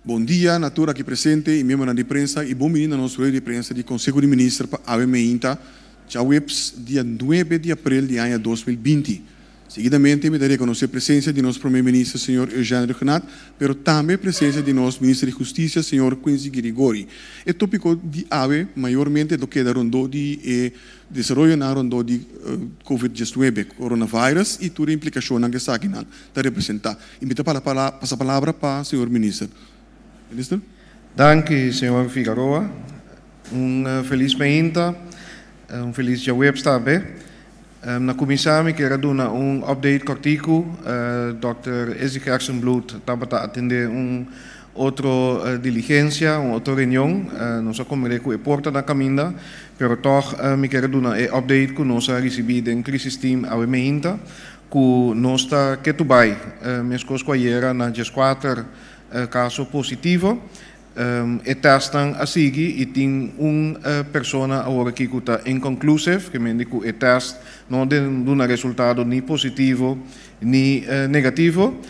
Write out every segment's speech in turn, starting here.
Bon dia na tur aki presente y miembronan di prensa y bon bini na nos rueda di prensa di Conseho di Minister pa awe meinta djaweps dia nuebe di april di aña 2020. Seguidamente mi ta reconoce presencia di nos Prome Minister señor Eugène Rhuggenaath, pero tambe presencia di nos Minister di Husticia señor Quincy Girigorie. E topico di awe mayormente lo keda rondó di e desaroyonan rondó di Covid 19, coronavirus, y tur e implicacionnan cu esakinan ta representa. Y mi ta pasa palabra pa señor Minister. Minister. Danki señor Figaroa. Un feliz mainta, un feliz djaweps tambe. Na kuminsá mi kier a duna un update kòrtiku. Dòkter Izzy Gerstenbluth tabata atendé un otro diligensia, un otro reunion. Nos a komprendé ku e por ta na kaminda, pero tòg mi kier a duna e update ku nos a risibí den Crisis Team awe meinta, ku nos ta ketu bai meskos ku ayera na 14 kaso positivo. E testnan a sigui y tin un persona awor aki cu ta inconclusive, ke mende cu e test no duna resultado ni positivo ni negativo.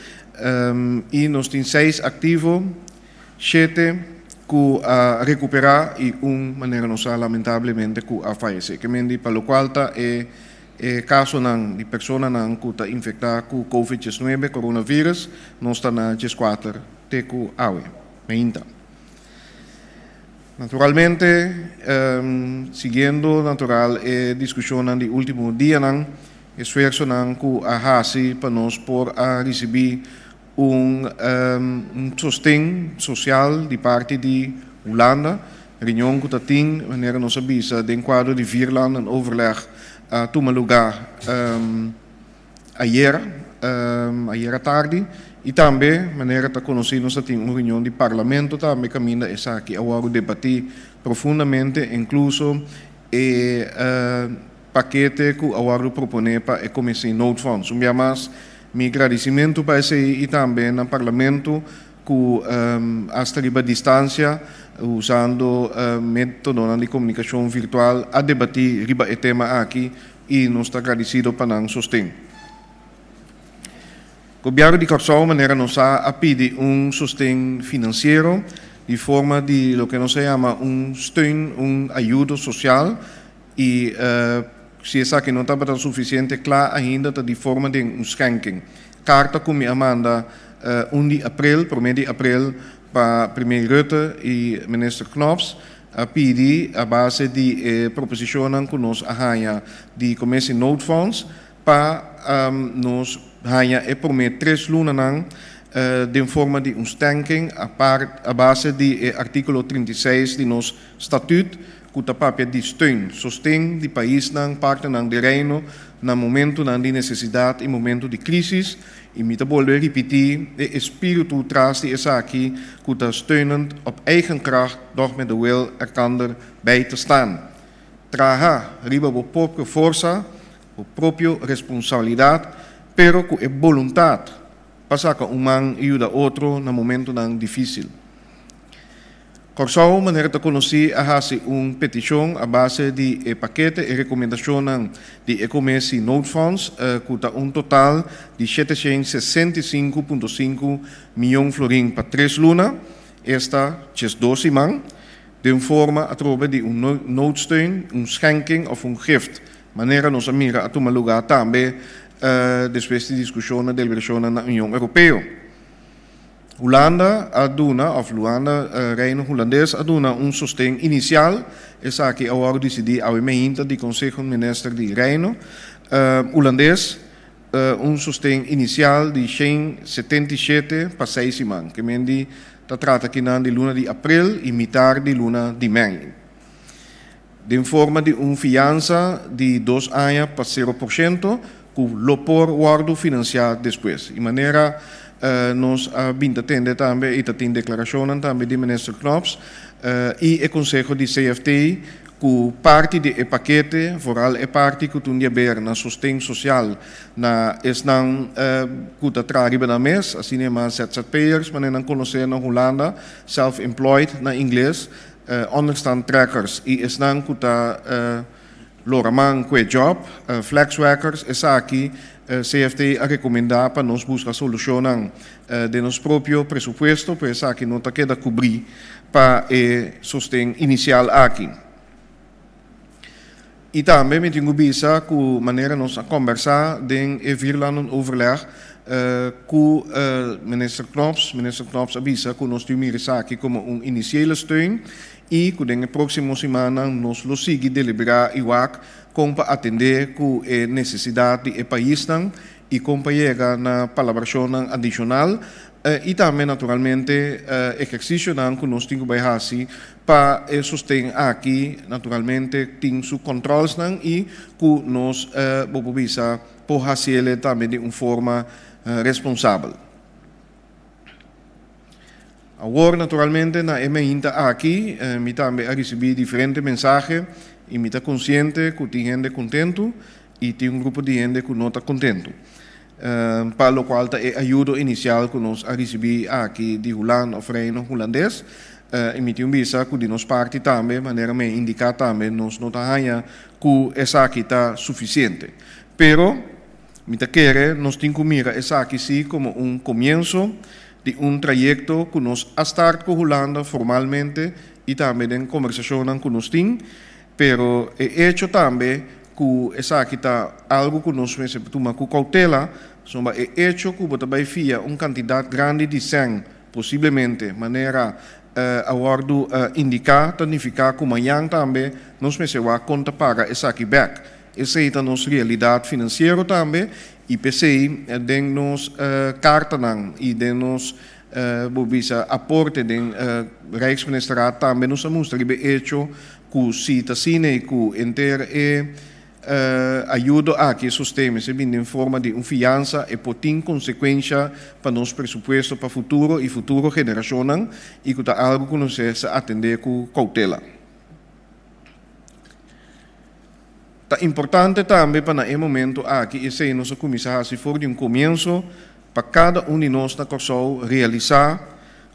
Y nos tin seis activo, shete cu a recupera y un, manera nos sa lamentablemente, cu a fayece. Ke mende pa locual ta e casonan di personanan cu ta infecta cu Covid 19, coronavirus, nos ta na 14 te cu awe mainta. Naturalmente, siguiendo natural e discusionnan di ultimo dianan, esfuerzonan cu a haci pa nos por a ricibi un sosten social di parti di Hulanda, reunion cu ta tin, manera nos a bisa, den cuadro di vierlanden overleg, a tuma lugar ayera, ayera tardi, y tambe, manera ta conoci, nos a tin un reunion di parlamento tambe caminda esaki a wordo debati profundamente, incluso e pakete cu a wordo propone pa e Commissie Noodfonds. Un bia mas, mi gradicimento pa esey y tambe na parlamento cu hasta riba distancia, usando metodonan di comunicacion virtual, a debati riba e tema aki y nos ta agradecido pa nan sosten. Gobierno di Kòrsou, manera nos a pidi un sosten financiero di forma di loke nos a yama un steun, un ayudo social, y si esaki no tabata suficiente cla ainda, ta di forma di un schenking. Carta cu mi a manda 1 di april, 1 di april, pa Premier Rutte y Minister Knops, a pidi a base di e proposicionnan cu nos a haña di Commissie Noodfonds pa nos haña e prome 3 lunanan den forma di un schenking a base di e articulo 36 di nos statuut, cu ta papia di steun, sosten di paisnan, partnernan di Reino na momentonan di necesidad y momento di crisis. Y mi ta bolbe ripiti e espíritu tras di esaki, cu ta steunend op eigen kracht, doch met de wil elkander bij te staan. Traha riba bo propio forsa, bo propio responsabilidad, pero cu e voluntad pa saca un man y yuda otro na momentonan dificil. Kòrsou, manera ta konosí, a hasi un petishon a base di e pakete e rekomendashonnan di e Commissie Noodfonds, ku ta un total di 765,5 mion florin pa 3 luna, esta 12 siman, den forma atrobe di un noodsteun, un schenking of un gift, manera nos a mira a tuma lugá tambe despues di diskushon na deliberashon na Union Europeo. Hulanda a duna, of Hulanda, Reino Hulandes a duna un sosten inicial. Esaki a wordo dicidi awe meinta di Consejo Minister di Reino Hulandes, un sosten inicial di 177 pa 6 siman. Ke men di ta trata kinan di luna di april y mitar di luna di mei. Den forma di un fianza di 2 aña pa 0%, cu lo por wordo financia despues. Y manera nos a binta tende tambe y ta tin declaracionnan tambe di Minister Knops y e Consejo di CFT, cu parti di e pakete, vooral e parti cu tin di haber na sosten social na esnan cu ta traha riba nan mes, asina yama ZZP'ers, manera nan conoce na Hulanda, self-employed na ingles, onderstandtrekkers y esnan cu ta Lora man ku e job, flexwerkers, esaki CFT a rekomendá pa nos buska solushonnan den nos propio presupuesto, pero esaki no ta keda kubrí pa e sosten inisial aki. I tambe mi tin ku bisa ku manera nos a kòmbersá den e vierlandenoverleg ku Minister Knops, Minister Knops a bisa ku nos tin mira esaki komo un inisiële steun i ku den e próksimo simannan nos lo sigui deliberá i wak kon pa atendé ku e nesesidat di e paisnan i kon pa yega na palabrashonnan adishonal i tambe naturalmente ehersisionan ku nos tin ku bai hasi pa e sosten aki naturalmente tin su kòntròlsnan i ku nos bo por bisa por hasiele tambe di un forma responsabel. Awor naturalmente na e meinta aki mi tambe a risibí diferente mensahe i mi ta konsiente ku tin hende kontentu i tin un grupo di hende ku no ta kontentu pa lokual ta e ayudo inisial ku nos a risibí aki di Hulanda òf Reino Hulandes. I mi tin un bisa ku di nos parti tambe, manera mi a indiká tambe, nos no ta haña ku esaki ta sufisiente. Pero mi ta kere nos tin ku mira esaki sí komo un komienso di un trayekto ku nos a start ku Hulanda formalmente i tambe den kombersashonnan ku nos tin, pero e echo tambe ku esaki ta algu ku nos mester tuma ku koutela, pasobra e echo ku bo ta bai fia un kantidat grandi di sèn posiblemente manera a wòrdu indiká ta nifiká ku mañan tambe nos mester wak kon ta paga esaki bèk. Esei ta nos realidat finansiero tambe i p'esei den nos kartanan i den nos bo bisa aporte den Rijksministerraad tambe nos a mustra riba e echo ku si ta asina i ku henter e ayudo aki, e sosten mester bini den forma di un fiansa e por tin konsekuensha pa nos presupuesto pa futuro i futuro generashonnan i ku ta algu ku nos mester atendé ku koutela. Ta importante tambe pa na e momento aki esei nos a kuminsá hasi for di un komienso pa kada un di nos na Kòrsou realisá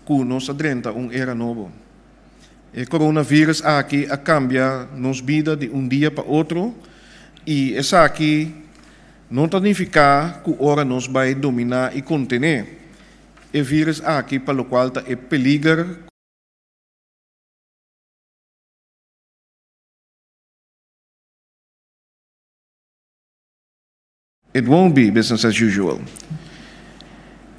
ku nos a drenta un era nobo. E coronavirus aki a kambia nos bida di un dia pa otro i esaki no ta nifiká ku ora nos bai dominá i kontené e virus aki pa lokual ta e peliger. It won't be business as usual.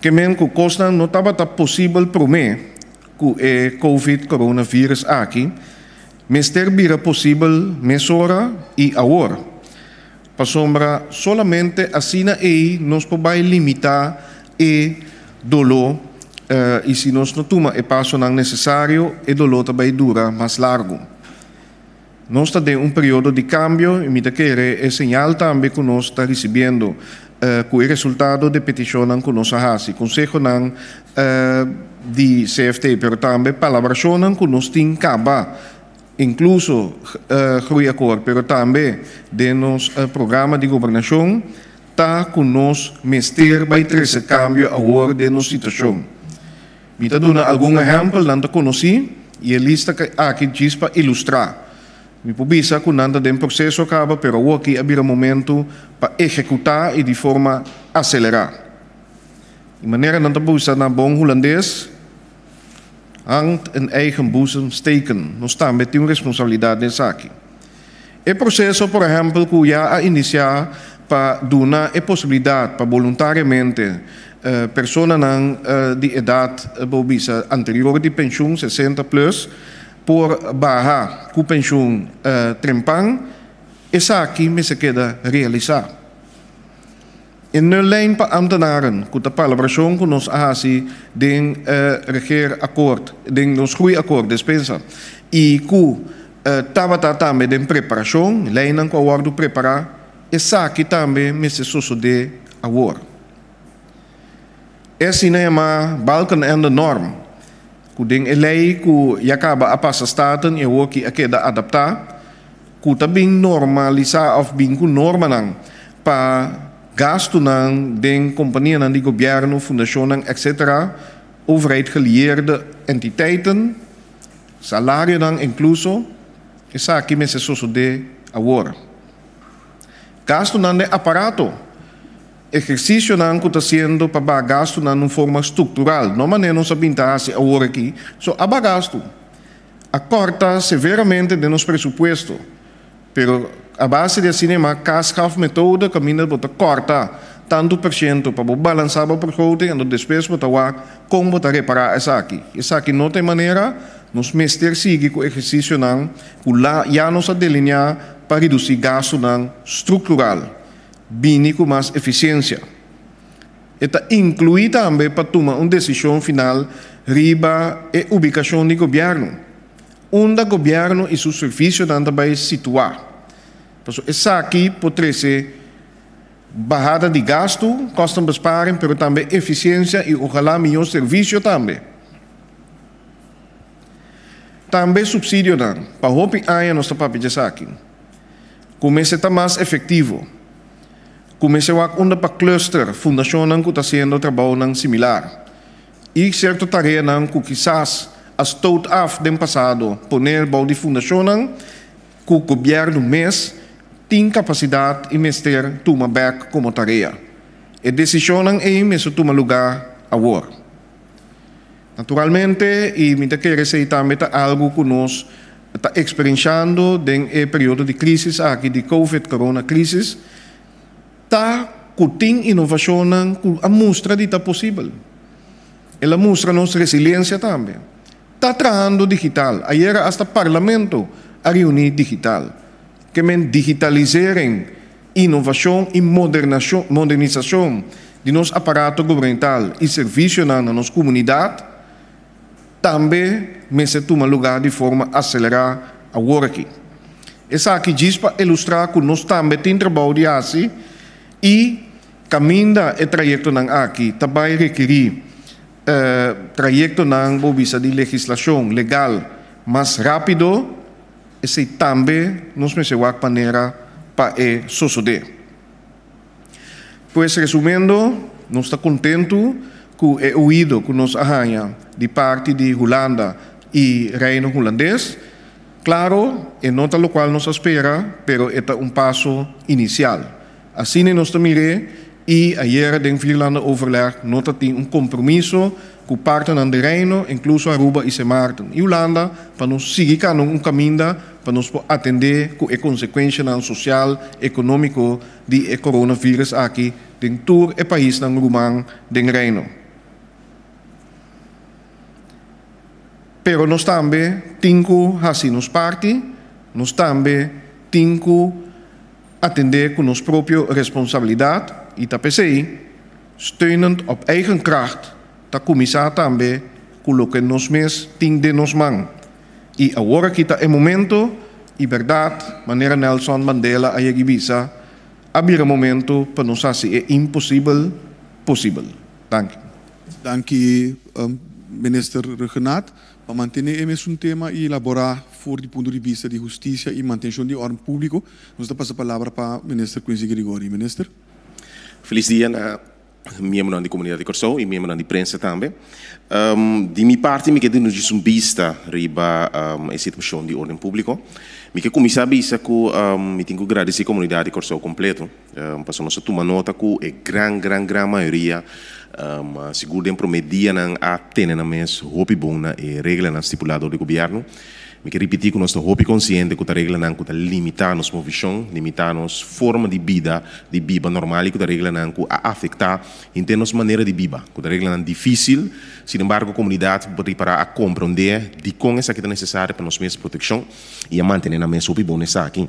Ke men ku kosnan no tabata posibel promé ku e Covid coronavirus aki, mester bira posibel mesora i awor. Pasobra solamente asina ei nos por bai limitá e doló i si nos no tuma e pasonan nesesario e doló ta bai dura mas largu. Nos ta den un periodo di cambio y mi ta kere e señal tambe cu nos ta ricibiendo cu e resultado di peticionnan cu nos a haci, consehonan di CFT, pero tambe palabracionnan cu nos tin caba, incluso Groeiakkoord, pero tambe den nos programa di gobernacion, ta cu nos mester bay trece cambio awor den nos situacion. Mi ta duna algun ehèmpel, nan ta konosí, i e lista aki djis pa ilustrá. Mi por bisa ku nan ta den proseso kaba, pero awoki a bira momentu pa ehekutá i di forma aselerá. I manera nan ta bisa na bon hulandes, Hand in eigen boezem steken. Nos tambe tin un responsabilidat den esaki. E proseso, por ehèmpel, ku ya a inisiá pa duna e posibilidat pa boluntariamente personanan di edat, bo bisa, anterior di penshun, 60 plus, por baha ku penshun trempan, esaki mester keda realisá. E nullijn pa ambtenaren, ku ta palabrashon ku nos a hasi den regeerakkoord, den nos groeiakkoord, despensa, i ku tabata tambe den preparashon, leinan ku a wòrdu prepará, esaki tambe mester sosodé awor. E asina yamá Balkenende norm, ku den e lei ku ya kaba a pasa Staten i awor ki a keda adaptá, ku ta bin normalisá òf bin ku normanan pa gastunan den kompanianan di gobièrnu, fundashonnan, etc. Overheid gelieerde entiteiten, salarionan inkluso, esaki mester sosodé awor. Gastunan den aparato, ehersisionan ku ta siendo pa baha gastunan un forma struktural, no manera nos a bin ta hasi awor aki, so a baha gastu. A kòrta severamente den nos presupuesto, pero a base di asina e kaaschafmethode kaminda bo ta kòrta tantu pershento pa bo balansá bo begroting anto despues bo ta wak kon bo ta repará esaki. Esaki no ta e manera, nos mester sigui ku ehersisionan ku la ya nos a delineá pa redusí gastunan struktural, bini ku mas efisiensia. E ta inkluí tambe pa tuma un desishon final riba e ubikashon di gobièrnu, unda gobièrnu i su servisionan ta bai situá. Pasobra esaki por trese bahada di gastu, kostenbesparing, pero tambe efisiensia i ojalá mihó servisio tambe. Tambe supsidionan, pa hopi aña nos ta papia djesaki, ku mester ta mas efektivo, ku mester wak unda pa cluster fundashonnan ku ta hasiendo trabounan similar i sierto tareanan ku kisas a stoot af den pasado pone bou di fundashonnan ku gobièrnu mes tin kapasidat i mester tuma bèk komo tarea. E desishonnan ei mester tuma lugá awor. Naturalmente, i mi ta kere esei tambe ta algu ku nos ta eksperenshando den e periodo di krisis aki di Covid Corona krisis, ta ku tin inovashonnan ku a mustra di ta posibel. El a mustra nos resiliensia tambe. Ta trahando digital. Ayera asta Parlamento a reuní digital. Ke men digitalisering, inovashon i modernisashon di nos aparato gubernamental i servisionan na nos komunidat tambe mester tuma lugá di forma aselerá awor aki. Esaki djis pa ilustrá ku nos tambe tin trabou di hasi i kaminda e trayektonan aki ta bai rekirí trayektonan bo bisa di legislashon legal mas rápido. Esei tambe nos mester wak manera pa e sosodé. Pues resumiendo, nos ta kontentu ku e oido ku nos a haña di parti di Hulanda i Reino Hulandes. Klaro, e no ta lokual nos a spera, pero e ta un paso inisial. Asina nos ta mir'é i ayera den Vierlandenoverleg no ta tin un kompromiso ku partnernan di Reino, inkluso Aruba i Sint Maarten i Hulanda, pa nos sigui kana un kaminda pa nos por atendé ku e konsekuenshanan sosial, ekonómiko di e coronavirus aki den tur e paisnan ruman den Reino. Pero nos tambe tin ku hasi nos parti, nos tambe tin ku atendé ku nos propio responsabilidat i ta p'esei steunend op eigen kracht ta kuminsá tambe ku loke nos mes tin den nos man. I awor aki ta e momento i bèrdat manera Nelson Mandela a yegi bisa, a bira momento pa nos hasi e imposibel posibel. Danki. Danki Minister Rhuggenaath. Pa mantené e mesun tema i elaborá for di punto di bista di hustisia i mantenshon di órden públiko, nos ta pasa palabra pa Minister Quincy Gregory. Minister. Felis dia na miembronan di komunidat di Kòrsou i miembronan di prensa tambe. Di mi parti mi ke duna djis un bista riba e situashon di órden públiko. Mi ke kuminsá bisa ku mi tin ku gradisí komunidat di Kòrsou kompleto. Pasobra nos a tuma nota ku e gran, gran, gran mayoria, sigur den promé dianan a tene nan mes hopi bon na e reglanan stipulá dor di gobièrnu. Mi ke ripití ku nos ta hopi konsiente ku ta reglanan ku ta limitá nos movishon, limitá nos forma di bida, di biba normal i ku ta reglanan ku a afektá henter nos manera di biba, ku ta reglanan difísil. Sinembargo, komunidat por ripará a komprondé dikon esaki ta nesesario pa nos mes protekshon i a mantené nan mes hopi bon na esaki.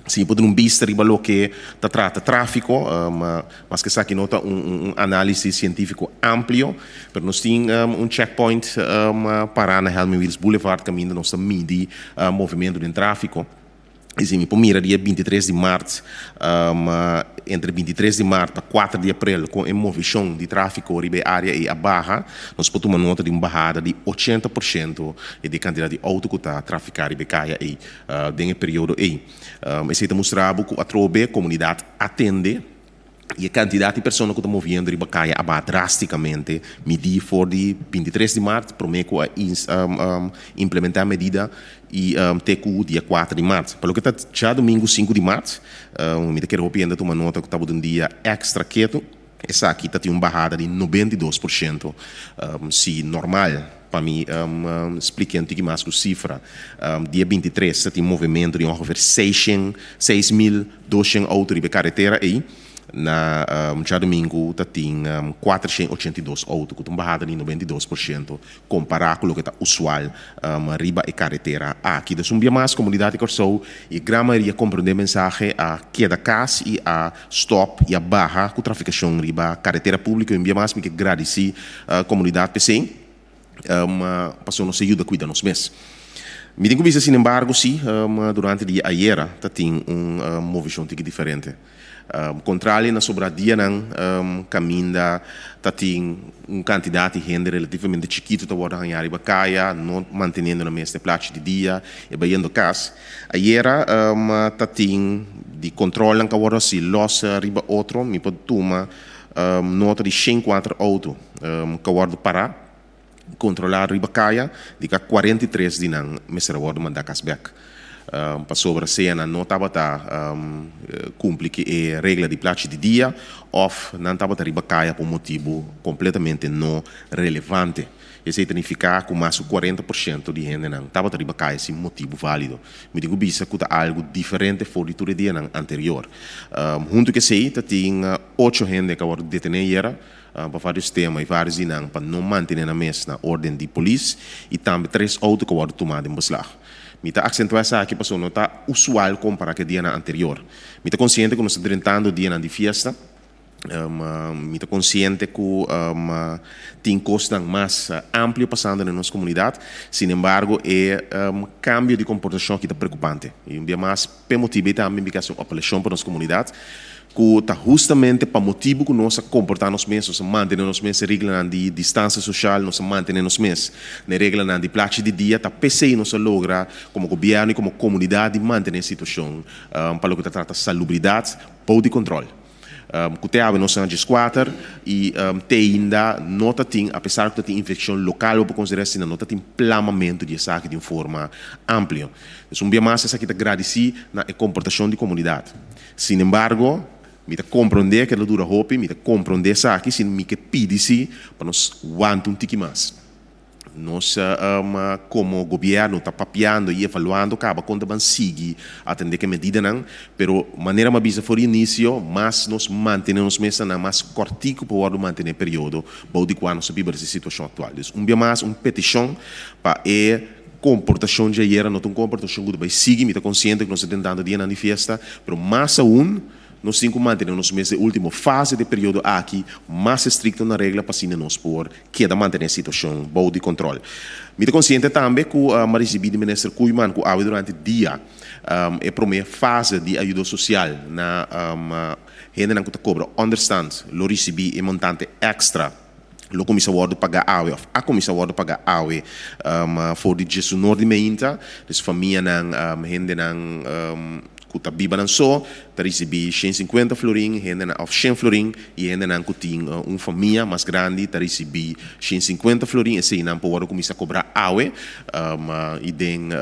Si bo por duna un bista riba loke ta trata tráfiko, maske esaki no ta un análisis sientífiko amplio, pero nos tin un checkpoint pará na Helmin Wiels Boulevard kaminda nos ta midi movimentu den tráfiko. I si mi por mira dia bintitres di mart, entre bintitres di mart pa kuater di aprel kon e movishon di tráfiko riba e área ei a baha, nos por tuma nota di un bahada di 80% di e kantidat di outo ku ta trafiká riba e kaya ei. Den e periodo ei. Esei ta mustra bo ku atrobe komunidat atende. I e kantidat di persona ku ta moviendo riba kaya a baha drástikamente midí for di 23 di mart, promé ku a implementá e medida, i te ku dia 4 di mart. Pa loke ta djadumingu 5 di mart, mi ta kere hopi hende tuma nota ku tabata un dia èkstra ketu. Esaki ta tin un bahada di 92%, si normal. Pa mi spliké un tiki mas ku sifra, dia 23 ta tin movementu di ongeveer 6200 outo riba e karetera ei. Na djadumingu ta tin 482 outo, ku ta un bahada di 92% kompará ku loke ta usual riba e karetera aki. Dus un bia mas komunidat di Kòrsou i e gran mayoria komprendé e mensahe, a keda kas i a stòp i a baha ku trafikashon riba karetera públiko. I un bia mas mi ke gradisí komunidat p'esei, pasobra nos a yuda kuida nos mes. Mi tin ku bisa sinembargo si durante di ayera ta tin un movishon tiki diferente. Kontrali na sobra dianan kaminda ta tin un kantidat di hende relativamente chikitu ta wòrdu hañá riba kaya, no manteniendo nan mes den plachi di dia e bayendo kas. Ayera ta tin di kòntròlnan ku a wòrdu hasi lòs riba otro, mi por tuma nota di 104 outo ku a wòrdu pará, kontrolá riba kaya, di ka 43 di nan mester a wòrdu mandá kas bèk. Pasobra sea nan no tabata kumpli ku e regla di plachi di dia òf nan tabata riba kaya pa un motibu kompletamente no relevante. Esei ta nifiká ku mas ku 40% di hendenan tabata riba kaya sin motibu válido. Mi tin ku bisa ku ta algu diferente for di tur e dianan anterior. Huntu ku esei ta tin ocho hende ku a wòrdu detené ayera pa vários tema i vários di nan pa no mantené nan mes na órden di polis i tambe tres outo ku a wòrdu tumá den beslag. Mi ta aksentuá esaki pasobra no ta usual kompará ku e dianan anterior. Mi ta konsiente ku nos ta drentando dianan di fiesta. Mi ta konsiente ku tin kosnan mas amplio pasando den nos komunidat. Sinembargo, e kambio di komportashon aki ta preokupante. I un bia mas, p'e motibu ei tambe mi ke hasi un apelashon pa nos komunidat. Ku ta hustamente pa motibu ku nos a komportá nos mes, nos a mantené nos mes e reglanan di distansia sosial, nos a mantené nos mes na e reglanan di plachi di dia, ta p'esei nos a logra komo gobièrnu i komo komunidat di mantené e situashon pa loke ta trata salubridat bou di kontròl. Ku te awe nos ta na dieskuater i te ainda no ta tin, apesar ku ta tin infekshon lokal bo por konsiderá asina, no ta tin plamamentu di esaki di un forma amplio. Dus un bia mas esaki ta gradisí na e komportashon di komunidat. Sin embargo, mi ta komprondé ku e lo dura hopi, mi ta komprondé esaki, sin mi ke pidi si pa nos wanta un tiki mas. Nos komo gobièrnu ta papiando i evaluando kaba kon ta ban sigui atendé ku e medidanan, pero manera mi a bisa for di inisio, mas nos mantené nos mesanan mas kòrtiku por wòrdu mantené e periodo bou di kua nos ta biba den e situashon aktual. Dus un bia mas un petishon pa e Komportashon dje ayera no ta un komportashon ku ta bai sigui. Mi ta konsiente ku nos ta tentando dianan di fiesta, pero mas aun nos tin ku mantené nos mes den último fase di e periodo aki mas estrikto na regla pa asina nos por keda mantené e situashon bou di kòntròl. Mi ta konsiente tambe ku mi a risibí di Minister Koeiman ku awe durante dia e promé fase di ayudo sosial na hendenan ku ta kobra ònderstant lo risibí e montante èkstra. Lo kuminsá wòrdu pagá awe òf a kuminsá wòrdu pagá awe for di djesunor di meinta. Dus famianan, hendenan ku ta biba nan so ta risibí 150 florin, hendenan òf 100 florin, i hendenan ku tin un famia mas grandi ta risibí 150 florin. Eseinan por wòrdu kuminsá kobrá awe. I den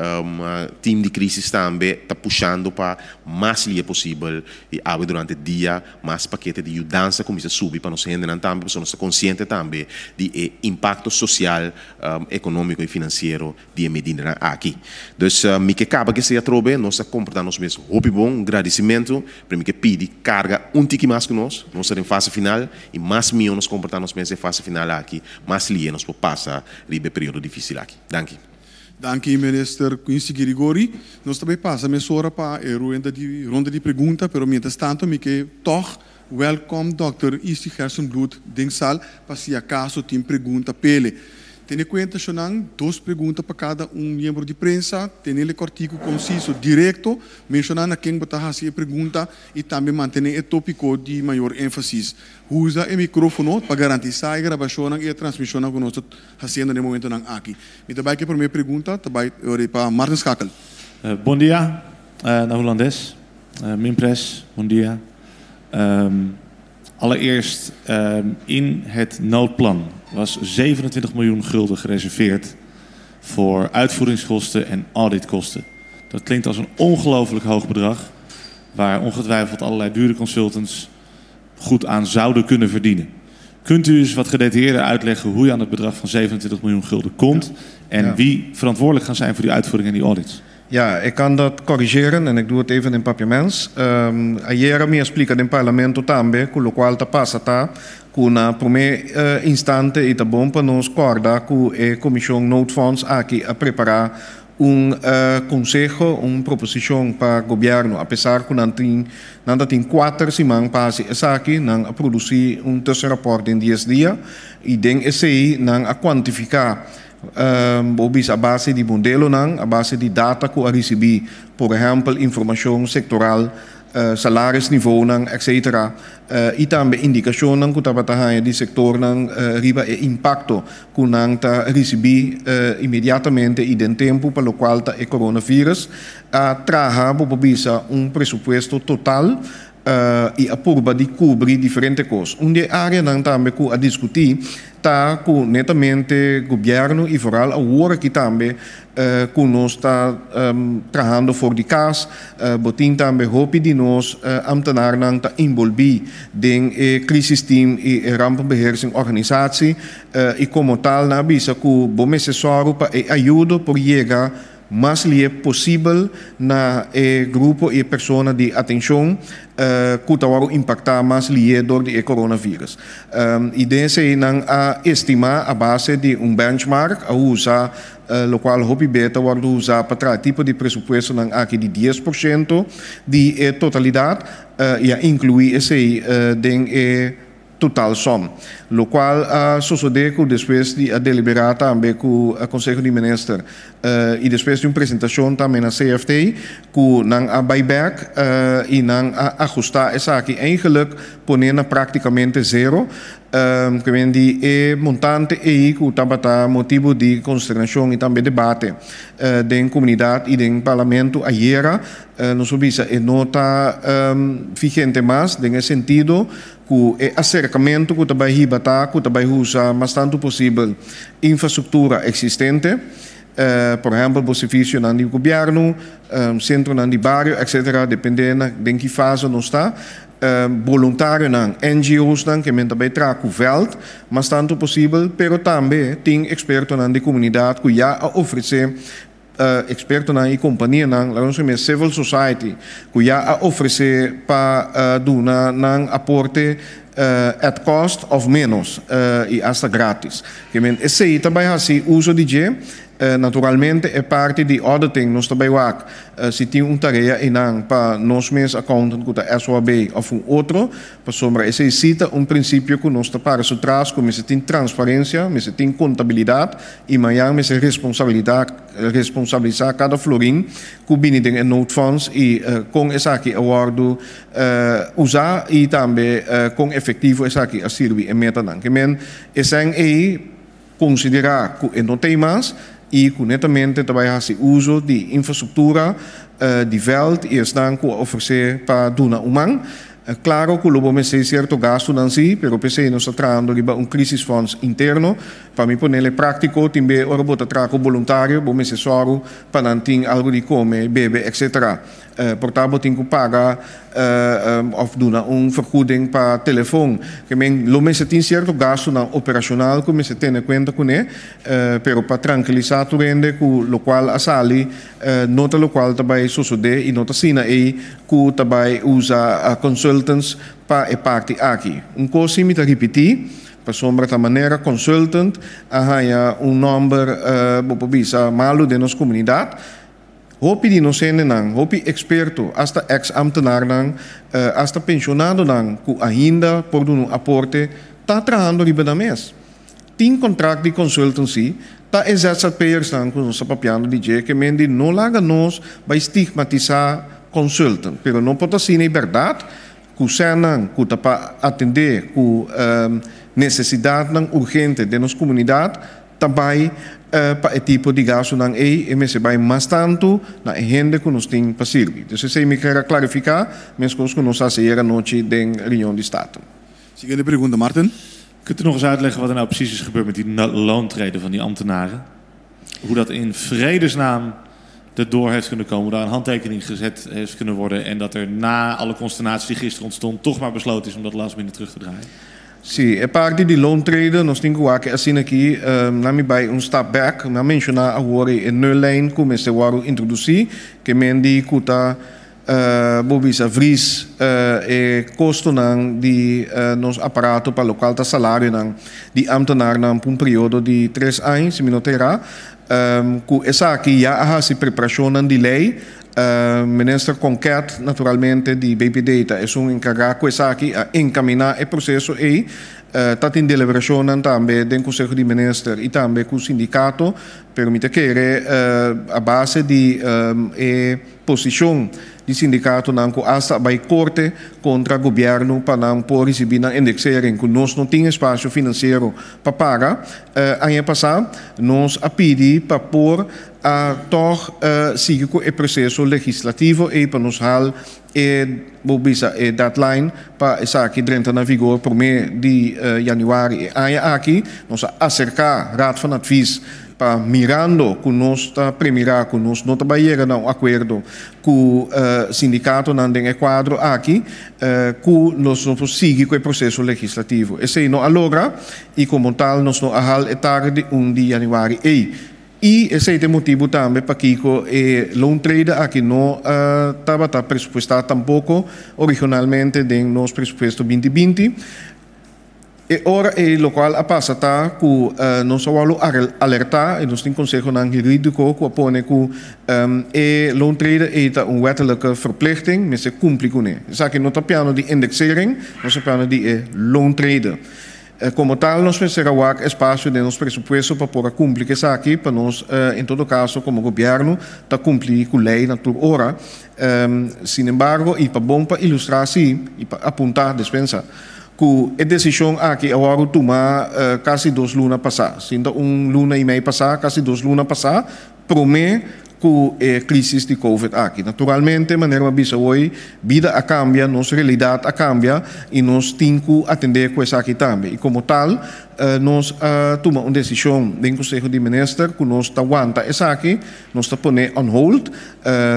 tim di krísis tambe ta pushando pa mas lia posibel i awe durante dia. Mas pakete di yudansa kuminsá subi pa nos hendenan tambe pasobra nos ta konsiente tambe di e impakto sosial, ekonómiko i finansiero di e medidanan aki. Dus mi ke kaba ku esei atrobe, nos a komportá nos mes hopi bon, un gradisimentu, pero mi ke pidi karga un tiki mas ku nos, nos ta den fase final i mas mihó nos komportá nos mes den fase final aki, mas lihe nos por pasa riba e periodo difísil aki. Danki. Danki Minister Quincy Girigori. Nos ta bay pasa mesora pa e ruenda di ronda di pregunta, pero mientras tanto mi ke tog welcome Dòkter Isi Gerstenbluth den sal pa si acaso tin pregunta p'ele. Tene cuenta shonan, dos pregunta pa cada un miembro di prensa, tenele cortico, conciso, directo, menciona na ken bo ta haci e pregunta y tambe mantene e topico di mayor enfasis. Usa e microfono pa garantisa e grabacionnan y e transmisionnan cu nos ta haciendo den momentonan aki. Mi ta bai ku e promé pregunta, ta bai ori pa Martin Schakel. Bon dia na Hulandes. Minpres, bon dia. Allereerst, in het noodplan was 27 miljoen gulden gereserveerd voor uitvoeringskosten en auditkosten. Dat klinkt als een ongelooflijk hoog bedrag, waar ongetwijfeld allerlei dure consultants goed aan zouden kunnen verdienen. Kunt u eens wat gedetailleerder uitleggen hoe je aan het bedrag van 27 miljoen gulden komt en wie verantwoordelijk gaan zijn voor die uitvoering en die audits? Ja, ik kan dat corrigeren en ik doe het even in Papiaments. Ayera mi a splika den parlamento tambe ku lokual ta pasa ta ku na promé instante i ta bon pa nos kòrda ku e Komishon Noodfonds aki a prepará un konseho, un proposishon pa gobièrnu. Apesar ku nan tin nan ta tin kuater siman pa hasi esaki, nan a produsí un tussenrapport den dies dia i den esei nan a kuantifiká. Bo bisa a base di modelonan, a base di data ku a risibí, por ehèmpel informashon sektoral, salarisnivonan, etcetera, i tambe indikashonnan ku tabata haña di sektornan riba e impakto ku nan ta risibí inmediatamente i den tempu pa lokual ta e coronavirus, a traha, bo por bisa, un presupuesto total i a purba di kubri diferente kos. Un di e áreanan tambe ku a diskutí ta ku netamente gobièrnu i foral awor aki tambe ku nos ta trahando for di kas, bo tin tambe hopi di nos amtenarnan ta inbolbí den e krisisteam i e rampenbeheersing organisatie i komo tal nan a bisa ku bo mester sòru pa e ayudo por yega mas lié posibel na e grupo i e persona di atenshon ku ta wòrdu impaktá mas lié dor di e coronavirus. I den esei nan a estimá a base di un benchmark, a usa lokual hopi be ta wòrdu usá pa traha tipo di presupuestonan aki di 10% di e totalidat i a inkluí esei den e total som. Locual a sosode cu despues di a delibera tambe cu Conseho di Minister y despues di un presentacion tambe na CFT cu nan a bay bek y nan a ahusta esaki eigenlijk pone na practicamente zero. Ke men di e montante ey cu tabata motibo di consternacion y tambe debate den comunidad y den Parlamento ayera, nos por bisa e no ta vigente mas den e sentido Ku e aserkamentu ku ta bai hiba ta ku ta bai usa mas tantu posibel infrastruktura eksistente, por ehèmpel bo servisionan di gobièrnu, sentronan di bario etcetera, dependé na den ki fase nos ta. Boluntarionan, NGOsnan ke men ta bai traha ku vèlt mas tantu posibel, pero tambe tin ekspertonan di komunidat ku ya a ofresé Ekspertonan i kompanianan, laga nos yam'é civil society, ku ya a ofresé pa duna nan aporte at cost òf ménos i asta grátis. Ke men esei ta bai hasi uso di dje. Naturalmente e parti di auditing nos ta bai wak si tin un tarea einan pa nos mes accountant ku ta SOAB òf un otro. Pasobra esei sí ta un prinsipio ku nos ta para su tras, ku mester tin transparensia, mester tin kontabilidat i mañan mester responsabilisá kada florin ku bini den e noodfonds i kon esaki a wòrdu usá i tambe kon efektivo esaki a sirbi e metanan. Ke men esèn ei konsiderá ku e no t'ei mas i ku netamente ta bai hasi uso di infrastruktura di vèlt i esnan ku a ofresé pa duna un man. Klaro ku lo bo mester sierto gastunan sí, pero p'esei nos ta trahando riba un crisisfonds interno. Pa mi ponele práktiko, tin be ora bo ta traha ku boluntario, bo mester sòru pa nan tin algu di kome, bebe, etcetera. Por ta bo tin ku paga òf duna un vergoeding pa telefon. Ke men lo mester tin sierto gastunan operashonal ku mester tene kuenta kuné, pero pa trankilisá tur hende ku lokual a sali no ta lokual ta bai sosodé i no ta asina ei ku ta bai usa consultants pa e parti aki. Un kos si mi ta ripití, pasobra ta manera consultant a haña un nòmber bo por bisa malu den nos komunidat. Hopi di nos hendenan, hopi eksperto, asta eks-ambtenarnan, asta penshonadonan ku ainda por duna un aporte, ta trahando riba nan mes. Tin kontrakt di consultancy, ta e ZZP'ersnan ku nos ta papiando di dje ke men di no laga nos bai stigmatisá consultant, pero no por ta asina e bèrdat ku sènnan ku ta pa atendé ku nesesidatnan urgente den nos komunidat ta bai pa e tipo di gastunan ei, e mester bai mas tantu na e hende ku nos tin pa sirbi. Dus esei mi kier a klarifiká, meskos ku nos a hasi ayer anochi den reunion di Staten. Siguiente pregunta, Martin. Kunt u nog eens uitleggen wat er nou precies is gebeurd met die loontreden van die ambtenaren? Hoe dat in vredesnaam erdoor heeft kunnen komen, hoe daar een handtekening gezet heeft kunnen worden en dat er na alle consternatie die gisteren ontstond toch maar besloten is om dat last minute terug te draaien? Si, e parti di loontreden, nos tin ku wak asina aki, laat mi bai un stap bek, mi a menshoná awor e nullijn ku mester wòrdu introdusí, ke men di ku ta bo bisa vries e kostonan di nos aparato pa lokual ta salarionan di ámtenarnan pa un periodo di tres aña, si mi no ta erá. Ku esaki ya a hasi preparashonnan di lei. Minister Konket, naturalmente di BPD ta esun enkargá ku esaki, a enkaminá e proseso ei. Ta tin deliberashonnan tambe den Konseho di Minister i tambe ku sindikato, pero mi ta kere a base di e posishon di sindikatonan ku asta a bai korte kontra gobièrnu pa nan por risibí nan indexering ku nos no tin espasio finansiero pa paga. Aña pasá nos a pidi pa por a tòg sigui ku e proseso legislativo ei pa nos hal e, bo bisa, e deadline pa esaki drenta na vigor promé di yanüari e aña aki. Nos a aserká Raad van Advies pa mirando ku nos ta premirá ku nos no ta bai yega na un akuerdo ku sindikatonan den e kuadro aki ku nos no por sigui ku e proseso legislativo. Esei no a logra i komo tal nos no a hal e target di un di yanüari ei. I esei ta e motibu tambe pakiko e loontrede aki no tabata presupuestá tampoko originalmente den nos presupuesto 2020. E ora ei lokual a pasa ta ku nos a wòrdu alertá i nos tin konsehonan hurídiko ku a pone ku e loontrede ei ta un wettelijke verplichting, mester kumpli kuné. Esaki no ta piano di indexering, nos ta piano di e loontrede. Komo tal nos mester a wak espasio den nos presupuesto pa por a kumpli ku esaki, pa nos en todo kaso komo gobièrnu ta kumpli ku lei na tur ora. Sinembargo i pa bon pa ilustrá si i pa apuntá despensa ku e desishon aki a wòrdu tumá kasi dos luna pasá, sinta un luna i mei pasá, kasi dos luna pasá, promé ku e krisis di covid aki. Naturalmente, manera mi a bisa hoy, bida a kambia, nos realidat a kambia i nos tin ku atendé ku esaki tambe. I komo tal, nos a tuma un desishon den Konseho di Minister ku nos ta wanta esaki, nos ta pone on hold.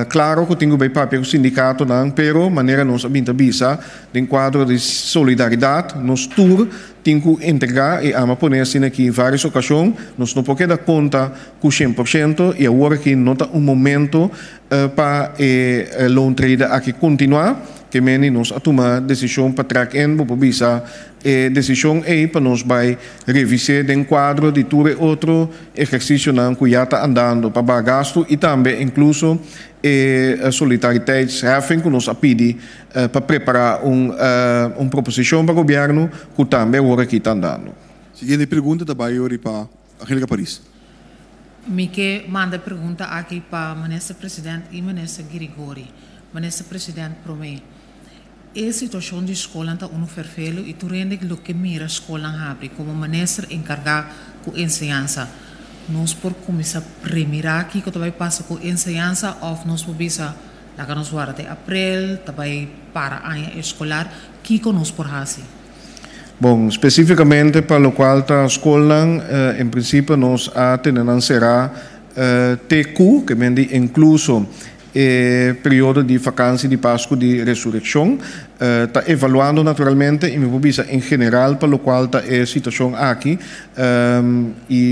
Klaro ku tin ku bai papia ku sindikatonan, pero manera nos a bin ta bisa, den kuadro di solidaridat, nos tur tin ku entregá i ama pone asina aki vários okashon, nos no por keda konta ku 100% i awor aki no ta un momento pa e loontrede aki kontinuá, ke meni nos a tuma desishon pa trek in, bo por bisa e desishon ei pa nos bai revis'é den kuadro di tur e otro ehersisionan ku ya ta andando pa baha gastu i tambe inkluso e solidariteitsheffing ku nos a pidi pa prepará un un proposishon pa gobièrnu ku tambe awor aki ta andando. Siguiente pregunta ta bai ori pa Angelica Paris. Mi ke manda e pregunta aki pa Minister President i Minister Girigori. Minister President promé, e situashon di skolnan ta unu ferfelu i tur hende lo ke mira skolnan habri. Komo minister enkargá ku enseñansa, nos por kuminsá premirá kiko ta bai pasa ku enseñansa òf nos por bisa laga nos warda te aprel, ta bai para aña eskolar, kiko nos por hasi? Bon, spesífikamente pa lokual ta skolnan, en prinsipio nos a tene nan será te ku, ke men di inkluso e periodo di fakansi di Pasku di Resurekshon. Ta evaluando naturalmente i mi por bisa en general pa lokual ta e situashon aki i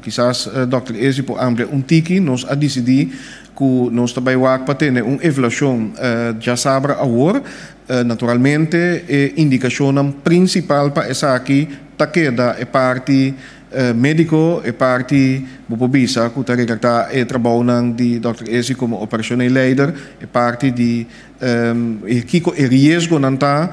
kisas dòkter Ezi por amplia un tiki, nos a disidí ku nos ta bai wak pa tene un evaluashon djasabra awor. Naturalmente e indikashonnan prinsipal pa esaki ta keda e parti médiko, e parti bo por bisa ku ta retraktá e trabounan di dòkter Ezi komo operashoneel leider, e parti di kiko e riesgonan ta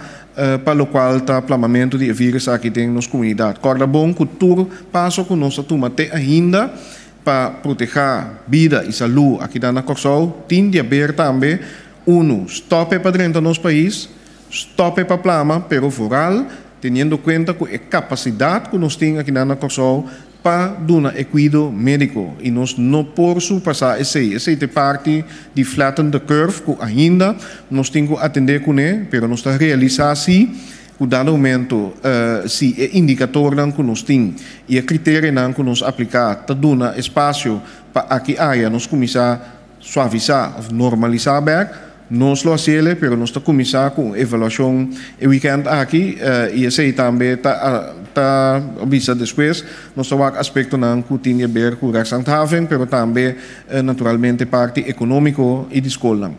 pa lokual ta plamamentu di e vírus aki den nos komunidat. Kòrda bon ku tur paso ku nos a tuma te ainda pa protehá bida i salú akinan na Kòrsou tin di haber tambe. Unu, stòp e pa drenta nos pais, stòp e pa plama, pero vooral teniendo kuenta ku e kapasidat ku nos tin akinan na Kòrsou pa duna e kuido médiko i nos no por surpasá esei. Esei ta e parti di flatten the curve ku ainda nos tin ku atendé kuné, pero nos ta realisá si. Ku dado momento si e indikatornan ku nos tin i e kriterianan ku nos apliká ta duna espasio pa aki aya nos kuminsá suavisá òf normalisá bèk, nos lo hasiel, pero nos ta kuminsá ku un evaluashon e wikènt aki i esei tambe ta ta bisa despues. Nos ta wak aspektonan ku tin di aber ku rechtshandhaving, pero tambe naturalmente parti ekonómiko i di skolnan.